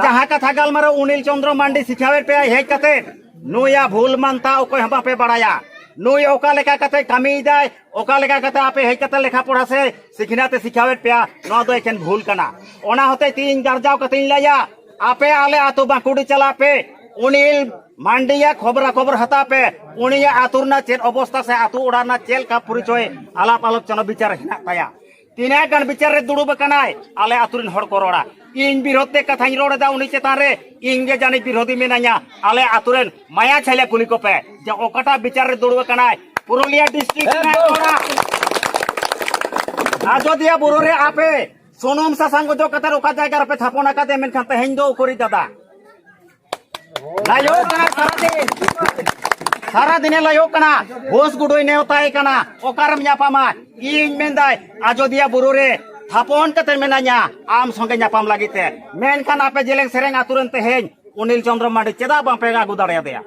ᱡᱟᱦᱟᱸ ᱠᱟᱛᱷᱟ ᱜᱟᱞᱢᱟᱨᱟᱣ ᱩᱱᱤᱞ ᱪᱚᱸᱫᱽᱨᱚ ᱢᱟᱱᱰᱤ ᱥᱤᱠᱷᱟᱣᱮᱫ ᱯᱮᱭᱟᱭ ᱦᱮᱡ ᱠᱟᱛᱮ, ᱱᱩᱭᱟᱜ ᱵᱷᱩᱞ ᱢᱟᱱᱛᱟ ᱚᱠᱚᱭ ᱦᱚᱸ ᱵᱟᱯᱮ ᱵᱟᱲᱟᱭᱟ᱾ ᱱᱩᱭ ᱚᱠᱟ ᱞᱮᱠᱟ ᱠᱟᱛᱮ ᱠᱟᱹᱢᱤᱭᱮᱫᱟᱭ, ᱚᱠᱟ ᱞᱮᱠᱟ ᱠᱟᱛᱮ ᱟᱯᱮ ᱦᱮᱡ ᱠᱟᱛᱮ ᱞᱮᱠᱷᱟ ᱯᱚᱲᱟ ᱥᱮ ᱥᱤᱠᱷᱱᱟᱹᱛ ᱮ ᱥᱤᱠᱷᱟᱣᱮᱫ ᱯᱮᱭᱟ, ᱱᱚᱣᱟ ᱫᱚ ᱮᱠᱷᱮᱱ ᱵᱷᱩᱞ ᱠᱟᱱᱟ᱾ ᱚᱱᱟ ᱦᱚᱛᱮᱡ ᱛᱮ ᱤᱧ ᱜᱟᱨᱡᱟᱣ ᱠᱟᱛᱮᱧ ᱞᱟᱹᱭᱟ, ᱟᱯᱮ ᱟᱞᱮ ᱟᱛᱳ ᱵᱟᱸᱠᱩᱲᱤ ᱪᱟᱞᱟᱜ ᱯᱮ, ᱩᱱᱤᱞ ᱢᱟᱱᱰᱤᱭᱟ ᱠᱷᱚᱵᱽᱨᱟ ᱠᱷᱚᱵᱚᱨ ᱦᱟᱛᱟᱣ ᱯᱮ, ᱩᱱᱤᱭᱟᱜ ᱟᱛᱳ ᱨᱮᱱᱟᱜ ᱪᱮᱫ ᱚᱵᱚᱥᱛᱟ ᱥᱮ ᱟᱛᱳ ᱚᱲᱟᱜ ᱨᱮᱱᱟᱜ ᱪᱮᱫ ᱞᱮᱠᱟ ᱯᱚᱨᱤᱪᱚᱭ ᱟᱞᱟᱯ ᱟᱞᱳᱪᱚᱱᱟ ᱵᱤᱪᱟᱨ ᱦᱮᱱᱟᱜ ᱛᱟᱭᱟ᱾ ᱛᱤᱱᱟᱹᱜ ᱜᱟᱱ ᱵᱤᱪᱟᱨ ᱨᱮ ᱫᱩᱲᱩᱵ ᱟᱠᱟᱱᱟᱭ, ᱟᱞᱮ ᱟᱛᱳ ᱨᱮᱱ ᱦᱚᱲ ᱠᱚ ᱨᱚᱲᱟ᱾ ᱤᱧ ᱵᱤᱨᱳᱫᱷ ᱛᱮ ᱠᱟᱛᱷᱟᱧ ᱨᱚᱲ ᱮᱫᱟ ᱩᱱᱤ ᱪᱮᱛᱟᱱ ᱨᱮ, ᱤᱧ ᱜᱮ ᱡᱟᱹᱱᱤᱡ ᱵᱤᱨᱳᱫᱷᱤ ᱢᱮᱱᱟᱹᱧᱟ᱾ ᱟᱞᱮ ᱟᱛᱳ ᱨᱮᱱ ᱢᱟᱭᱟ ᱪᱷᱟᱭᱞᱟ ᱠᱩᱞᱤ ᱠᱚᱯᱮ ᱡᱮ ᱚᱠᱟᱴᱟᱜ ᱵᱤᱪᱟᱨ ᱨᱮ ᱫᱩᱲᱩᱵ ᱟᱠᱟᱱᱟᱭ, ᱯᱩᱨᱩᱞᱤᱭᱟᱹ ᱰᱤᱥᱴᱨᱤᱠᱴ ᱨᱮᱱᱟᱜ ᱠᱚᱲᱟ᱾ ᱟᱡᱚᱫᱤᱭᱟᱹ ᱵᱩᱨᱩ ᱨᱮ ᱟᱯᱮ ᱥᱩᱱᱩᱢ ᱥᱟᱥᱟᱝ ᱚᱡᱚᱜ ᱠᱟᱛᱮ ᱚᱠᱟ ᱡᱟᱭᱜᱟ ᱨᱮᱯᱮ ᱛᱷᱟᱯᱚᱱ ᱟᱠᱟᱫᱮᱭᱟ, ᱢᱮᱱᱠᱷᱟᱱ ᱛᱮᱦᱮᱧ ᱫᱚ ᱩᱠᱩᱨᱤᱡ ᱫᱟᱫᱟ? ᱞᱟᱭᱚᱜ ᱠᱟᱱᱟ ᱥᱟᱨᱟᱫᱤᱱ, ᱥᱟᱨᱟᱫᱤᱱᱮ ᱞᱟᱭᱚᱜ ᱠᱟᱱᱟ᱾ ᱦᱳᱥ ᱜᱩᱰᱩᱭ ᱱᱮᱣᱛᱟᱭ ᱠᱟᱱᱟ, ᱚᱠᱟᱨᱮᱢ ᱧᱟᱯᱟᱢᱟ? ᱤᱧ ᱢᱮᱱᱫᱟᱭ ᱟᱡᱚᱫᱤᱭᱟᱹ ᱵᱩᱨᱩ ᱨᱮ ᱛᱷᱟᱯᱚᱱ ᱠᱟᱛᱮ ᱢᱮᱱᱟᱧᱟ ᱟᱢ ᱥᱚᱸᱜᱮ ᱧᱟᱯᱟᱢ ᱞᱟᱹᱜᱤᱫ ᱛᱮ, ᱢᱮᱱᱠᱷᱟᱱ ᱟᱯᱮ ᱡᱮᱞᱮᱧ ᱥᱮᱨᱮᱧ ᱟᱛᱳ ᱨᱮᱱ ᱛᱮᱦᱮᱧ ᱩᱱᱤᱞ ᱪᱚᱸᱫᱽᱨᱚ ᱢᱟᱱᱰᱤ ᱪᱮᱫᱟᱜ ᱵᱟᱝᱯᱮ ᱟᱹᱜᱩ ᱫᱟᱲᱮᱭᱟᱫᱮᱭᱟ?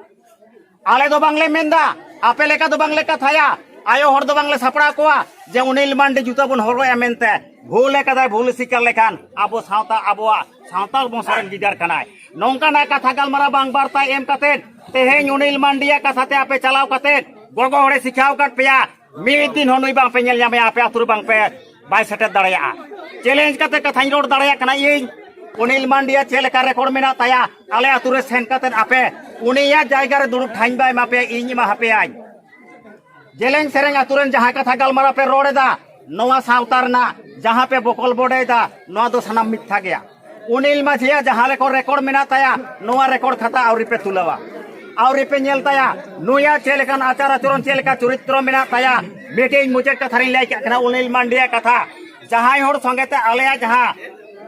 ᱟᱞᱮ ᱫᱚ ᱵᱟᱝᱞᱮ ᱢᱮᱱᱫᱟ, ᱟᱯᱮ ᱞᱮᱠᱟ ᱫᱚ ᱵᱟᱝᱞᱮ ᱠᱟᱛᱷᱟᱭᱟ᱾ ᱟᱭᱳ ᱦᱚᱲ ᱫᱚ ᱵᱟᱝᱞᱮ ᱥᱟᱯᱲᱟᱣ ᱠᱚᱣᱟ ᱡᱮ ᱩᱱᱤᱞ ᱢᱟᱱᱰᱤ ᱡᱩᱛᱟᱹ ᱵᱚᱱ ᱦᱚᱨᱚᱜ ᱟᱭᱟ ᱢᱮᱱᱛᱮ᱾ ᱵᱷᱩᱞ ᱟᱠᱟᱫᱟᱭ, ᱵᱷᱩᱞ ᱥᱤᱠᱟᱨ ᱞᱮᱠᱷᱟᱱ ᱟᱵᱚ ᱥᱟᱶᱛᱟ, ᱟᱵᱚᱣᱟᱜ ᱥᱟᱶᱛᱟᱞ ᱵᱚᱝᱥᱚ ᱨᱮᱱ ᱜᱤᱫᱟᱹᱨ ᱠᱟᱱᱟᱭ᱾ ᱱᱚᱝᱠᱟᱱᱟᱜ ᱠᱟᱛᱷᱟ ᱜᱟᱞᱢᱟᱨᱟᱣ ᱵᱟᱝ ᱵᱟᱨᱛᱟ ᱮᱢ ᱠᱟᱛᱮ ᱛᱮᱦᱮᱧ ᱩᱱᱤᱞ ᱢᱟᱱᱰᱤᱭᱟᱜ ᱠᱟᱛᱷᱟ ᱛᱮ ᱟᱯᱮ ᱪᱟᱞᱟᱣ ᱠᱟᱛᱮ ᱜᱚᱜᱚ ᱦᱚᱲᱮ ᱥᱤᱠᱷᱟᱣ ᱟᱠᱟᱫ ᱯᱮᱭᱟ, ᱢᱤᱫ ᱫᱤᱱ ᱦᱚᱸ ᱱᱩᱭ ᱵᱟᱝ ᱯᱮ ᱧᱮᱞ ᱧᱟᱢᱮᱭᱟ, ᱟᱯᱮ ᱟᱹᱛᱩ ᱨᱮ ᱵᱟᱝ ᱯᱮ, ᱵᱟᱭ ᱥᱮᱴᱮᱨ ᱫᱟᱲᱮᱭᱟᱜᱼᱟ᱾ ᱪᱮᱞᱮᱧᱡᱽ ᱠᱟᱛᱮ ᱠᱟᱛᱷᱟᱧ ᱨᱚᱲ ᱫᱟᱲᱮᱭᱟᱜ ᱠᱟᱱᱟ ᱤᱧ, ᱚᱱᱤᱞ ᱢᱟᱱᱰᱤᱭᱟ ᱪᱮᱫ ᱞᱮᱠᱟ ᱨᱮᱠᱚᱨᱰ ᱢᱮᱱᱟᱜ ᱛᱟᱭᱟ, ᱟᱞᱮ ᱟᱹᱛᱩ ᱨᱮ ᱥᱮᱱ ᱠᱟᱛᱮ ᱟᱯᱮ ᱩᱱᱤᱭᱟᱜ ᱡᱟᱭᱜᱟ ᱨᱮ ᱫᱩᱲᱩᱵ ᱴᱷᱟᱹᱧ ᱵᱟᱭ ᱮᱢᱟ ᱯᱮᱭᱟ, ᱤᱧ ᱮᱢᱟ ᱦᱟᱯᱮᱭᱟᱧ᱾ ᱡᱮᱞᱮᱧ ᱥᱮᱨᱮᱧ ᱟᱹᱛᱩ ᱨᱮᱱ ᱡᱟᱦᱟᱸ ᱠᱟᱛᱷᱟ ᱜᱟᱞᱢᱟᱨᱟᱣ ᱯᱮ ᱨᱚᱲ ᱮᱫᱟ, ᱱᱚᱣᱟ ᱥᱟᱶᱛᱟ ᱨᱮᱱᱟᱜ ᱡᱟᱦᱟᱸ ᱯᱮ ᱵᱚᱠᱚᱞ ᱵᱚᱰᱮᱭᱮᱫᱟ, ᱱᱚᱣᱟ ᱫᱚ ᱥᱟᱱᱟᱢ ᱢᱤᱛᱷᱟ ᱜᱮᱭᱟ᱾ ᱩᱱᱤᱞ ᱢᱟᱹᱡᱷᱤᱭᱟᱜ ᱡᱟᱦᱟᱸ ᱨᱮᱠᱚ ᱨᱮᱠᱚᱨᱰ ᱢᱮᱱᱟᱜ ᱛᱟᱭᱟ, ᱱᱚᱣᱟ ᱨᱮᱠᱚᱨᱰ ᱠᱷᱟᱛᱟ ᱟᱹᱣᱨᱤ ᱯᱮ ᱛᱩᱞᱟᱹᱣᱟ, ᱟᱹᱣᱨᱤ ᱯᱮ ᱧᱮᱞ ᱛᱟᱭᱟ᱾ ᱱᱩᱭᱟᱜ ᱪᱮᱫ ᱞᱮᱠᱟᱱ ᱟᱪᱟᱨ ᱟᱪᱚᱨᱚᱱ, ᱪᱮᱫ ᱞᱮᱠᱟ ᱪᱚᱨᱤᱛᱨᱚ ᱢᱮᱱᱟᱜ ᱛᱟᱭᱟ᱾ ᱢᱤᱫᱴᱤᱡ ᱢᱩᱪᱟᱹᱫ ᱠᱟᱛᱷᱟ ᱨᱤᱧ ᱞᱟᱹᱭ ᱠᱟᱜ ᱠᱟᱱᱟ, ᱩᱱᱤᱞ ᱢᱟᱱᱰᱤᱭᱟᱜ ᱠᱟᱛᱷᱟ᱾ ᱡᱟᱦᱟᱸᱭ ᱦᱚᱲ ᱥᱚᱸᱜᱮ ᱛᱮ ᱟᱞᱮᱭᱟᱜ ᱡᱟᱦᱟᱸ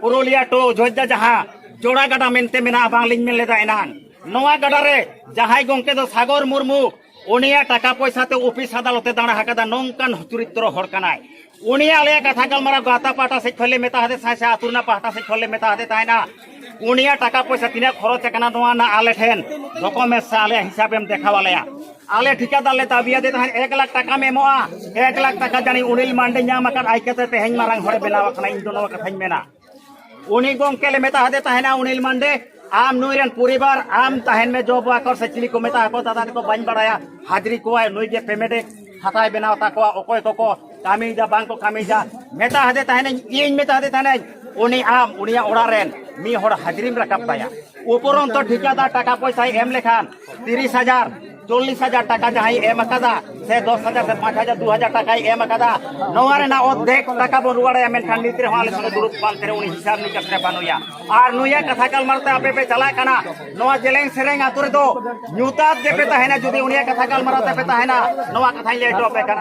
ᱯᱩᱨᱩᱞᱤᱭᱟ ᱴᱩ ᱚᱡᱳᱫᱽᱫᱷᱟ ᱡᱟᱦᱟᱸ ᱡᱳᱲᱟ ᱜᱟᱰᱟ ᱢᱮᱱᱛᱮ ᱢᱮᱱᱟᱜᱼᱟ, ᱵᱟᱝᱞᱤᱧ ᱢᱮᱱ ᱞᱮᱫᱟ ᱮᱱᱟᱝ, ᱱᱚᱣᱟ ᱜᱟᱰᱟ ᱨᱮ ᱡᱟᱦᱟᱸᱭ ᱜᱚᱢᱠᱮ ᱫᱚ ᱥᱟᱜᱚᱨ ᱢᱩᱨᱢᱩ, ᱩᱱᱤᱭᱟᱜ ᱴᱟᱠᱟ ᱯᱚᱭᱥᱟ ᱛᱮ ᱚᱯᱷᱤᱥ ᱟᱫᱟᱞᱚᱛ ᱮ ᱫᱟᱬᱟ ᱟᱠᱟᱫᱟ, ᱱᱚᱝᱠᱟᱱ ᱪᱚᱨᱤᱛᱨᱚ ᱦᱚᱲ ᱠᱟᱱᱟᱭ᱾ ᱩᱱᱤ ᱟᱞᱮᱭᱟᱜ ᱠᱟᱛᱷᱟ ᱜᱟᱞᱢᱟᱨᱟᱣ ᱜᱟᱶᱛᱟ ᱯᱟᱦᱴᱟ ᱥᱮᱫ ᱠᱷᱚᱱ ᱞᱮ ᱢᱮᱛᱟ ᱦᱟᱫᱮ ᱛᱟᱦᱮᱸᱫ ᱥᱮ ᱟᱹᱛᱩ ᱨᱮᱱᱟᱜ ᱯᱟᱦᱴᱟ ᱥᱮᱫ ᱠᱷᱚᱱ ᱞᱮ ᱢᱮᱛᱟ ᱦᱟᱫᱮ ᱛᱟᱦᱮᱱᱟ, ᱩᱱᱤᱭᱟᱜ ᱴᱟᱠᱟ ᱯᱚᱭᱥᱟ ᱛᱤᱱᱟᱹᱜ ᱠᱷᱚᱨᱚᱪ ᱟᱠᱟᱱᱟ ᱱᱚᱣᱟ ᱨᱮᱱᱟᱜ ᱟᱞᱮ ᱴᱷᱮᱱ ᱰᱚᱠᱩᱢᱮᱱᱴᱥ ᱥᱮ ᱟᱞᱮᱭᱟᱜ ᱦᱤᱥᱟᱹᱵ ᱮᱢ ᱫᱮᱠᱷᱟᱣ ᱟᱞᱮᱭᱟ᱾ ᱟᱞᱮ ᱴᱷᱤᱠᱟᱹᱫᱟᱨ ᱞᱮ ᱫᱟᱵᱤᱭᱟᱫᱮ ᱛᱟᱦᱮᱸᱫ ᱮᱠ ᱞᱟᱠᱷ ᱴᱟᱠᱟᱢ ᱮᱢᱚᱜᱼᱟ, ᱮᱠ ᱞᱟᱠᱷ ᱴᱟᱠᱟ ᱡᱟᱹᱱᱤᱡ ᱩᱱᱤᱞ ᱢᱟᱱᱰᱤ ᱧᱟᱢ ᱟᱠᱟᱫ ᱟᱭ ᱠᱟᱛᱮ ᱛᱮᱦᱮᱧ ᱢᱟᱨᱟᱝ ᱦᱚᱲᱮ ᱵᱮᱱᱟᱣ ᱟᱠᱟᱱᱟ, ᱤᱧ ᱫᱚ ᱱᱚᱣᱟ ᱠᱟᱛᱷᱟᱧ ᱢᱮᱱᱟ᱾ ᱩᱱᱤ ᱜᱚᱢᱠᱮ ᱞᱮ ᱢᱮᱛᱟ ᱦᱟᱫᱮ ᱛᱟᱦᱮᱱᱟ, ᱩᱱᱤᱞ ᱢᱟᱱᱰᱤ, ᱟᱢ ᱱᱩᱭ ᱨᱮᱱ ᱯᱚᱨᱤᱵᱟᱨ, ᱟᱢ ᱛᱟᱦᱮᱱ ᱢᱮ, ᱡᱚᱵ ᱣᱟᱨᱠᱟᱨ ᱥᱮ ᱪᱤᱞᱤ ᱠᱚ ᱢᱮᱛᱟ ᱟᱠᱚ ᱫᱟᱫᱟ ᱛᱮᱠᱚ ᱵᱟᱹᱧ ᱵᱟᱲᱟᱭᱟ, ᱦᱟᱡᱽᱨᱤ ᱠᱚᱣᱟᱭ ᱱᱩᱭ ᱜᱮ, ᱯᱮᱢᱮᱱᱴ ᱮ ᱦᱟᱛᱟᱣ ᱵᱮᱱᱟᱣ ᱛᱟᱠᱚᱣᱟ, ᱚᱠᱚᱭ ᱠᱚᱠᱚ ᱠᱟᱹᱢᱤᱭᱮᱫᱟ ᱵᱟᱝ ᱠᱚ ᱠᱟᱹᱢᱤᱭᱮᱫᱟ᱾ ᱢᱮᱛᱟ ᱦᱟᱫᱮ ᱛᱟᱦᱮᱱᱟᱹᱧ, ᱤᱧ ᱢᱮᱛᱟ ᱦᱟᱫᱮ ᱛᱟᱦᱮᱱᱟᱹᱧ, ᱩᱱᱤ ᱟᱢ ᱩᱱᱤᱭᱟᱜ ᱚᱲᱟᱜ ᱨᱮᱱ ᱢᱤᱫ ᱦᱚᱲ ᱦᱟᱡᱽᱨᱤᱢ ᱨᱟᱠᱟᱵ ᱛᱟᱭᱟ᱾ ᱩᱯᱚᱨᱚᱱᱛᱚ ᱴᱷᱤᱠᱟᱹᱫᱟᱨ ᱴᱟᱠᱟ ᱯᱚᱭᱥᱟᱭ ᱮᱢ ᱞᱮᱠᱷᱟᱱ ᱛᱤᱨᱤᱥ ᱦᱟᱡᱟᱨ, ᱪᱚᱞᱞᱤᱥ ᱦᱟᱡᱟᱨ ᱴᱟᱠᱟ ᱡᱟᱦᱟᱸᱭ ᱮᱢ ᱟᱠᱟᱫᱟ, ᱥᱮ ᱫᱚᱥ ᱦᱟᱡᱟᱨ ᱥᱮ ᱯᱟᱸᱪ ᱦᱟᱡᱟᱨ, ᱫᱩ ᱦᱟᱡᱟᱨ ᱴᱟᱠᱟᱭ ᱮᱢ ᱟᱠᱟᱫᱟ, ᱱᱚᱣᱟ ᱨᱮᱱᱟᱜ ᱚᱨᱫᱷᱮᱠ ᱴᱟᱠᱟ ᱵᱚᱱ ᱨᱩᱣᱟᱹᱲᱟᱭᱟ, ᱢᱮᱱᱠᱷᱟᱱ ᱱᱤᱛ ᱨᱮᱦᱚᱸ ᱟᱞᱮ ᱥᱚᱸᱜᱮ ᱫᱩᱲᱩᱵ ᱯᱟᱱᱛᱮ ᱨᱮ ᱩᱱᱤ ᱦᱤᱥᱟᱹᱵ ᱱᱤᱠᱟᱹᱥ ᱨᱮ ᱵᱟᱹᱱᱩᱭᱟ᱾ ᱟᱨ ᱱᱩᱭᱟᱜ ᱠᱟᱛᱷᱟ ᱜᱟᱞᱢᱟᱨᱟᱣ ᱛᱮ ᱟᱯᱮ ᱯᱮ ᱪᱟᱞᱟᱜ ᱠᱟᱱᱟ, ᱱᱚᱣᱟ ᱡᱮᱞᱮᱧ ᱥᱮᱨᱮᱧ ᱟᱛᱳ ᱨᱮᱫᱚ ᱧᱩᱛᱟᱛ ᱜᱮᱯᱮ ᱛᱟᱦᱮᱱᱟ᱾ ᱡᱩᱫᱤ ᱩᱱᱤᱭᱟᱜ ᱠᱟᱛᱷᱟ ᱜᱟᱞᱢᱟᱨᱟᱣ ᱛᱮᱯᱮ ᱛᱟᱦᱮᱱᱟ, ᱱᱚᱣᱟ ᱠᱟᱛᱷᱟᱧ ᱞᱟᱹᱭ ᱦᱚᱴᱚ ᱟᱯᱮ ᱠᱟᱱᱟ᱾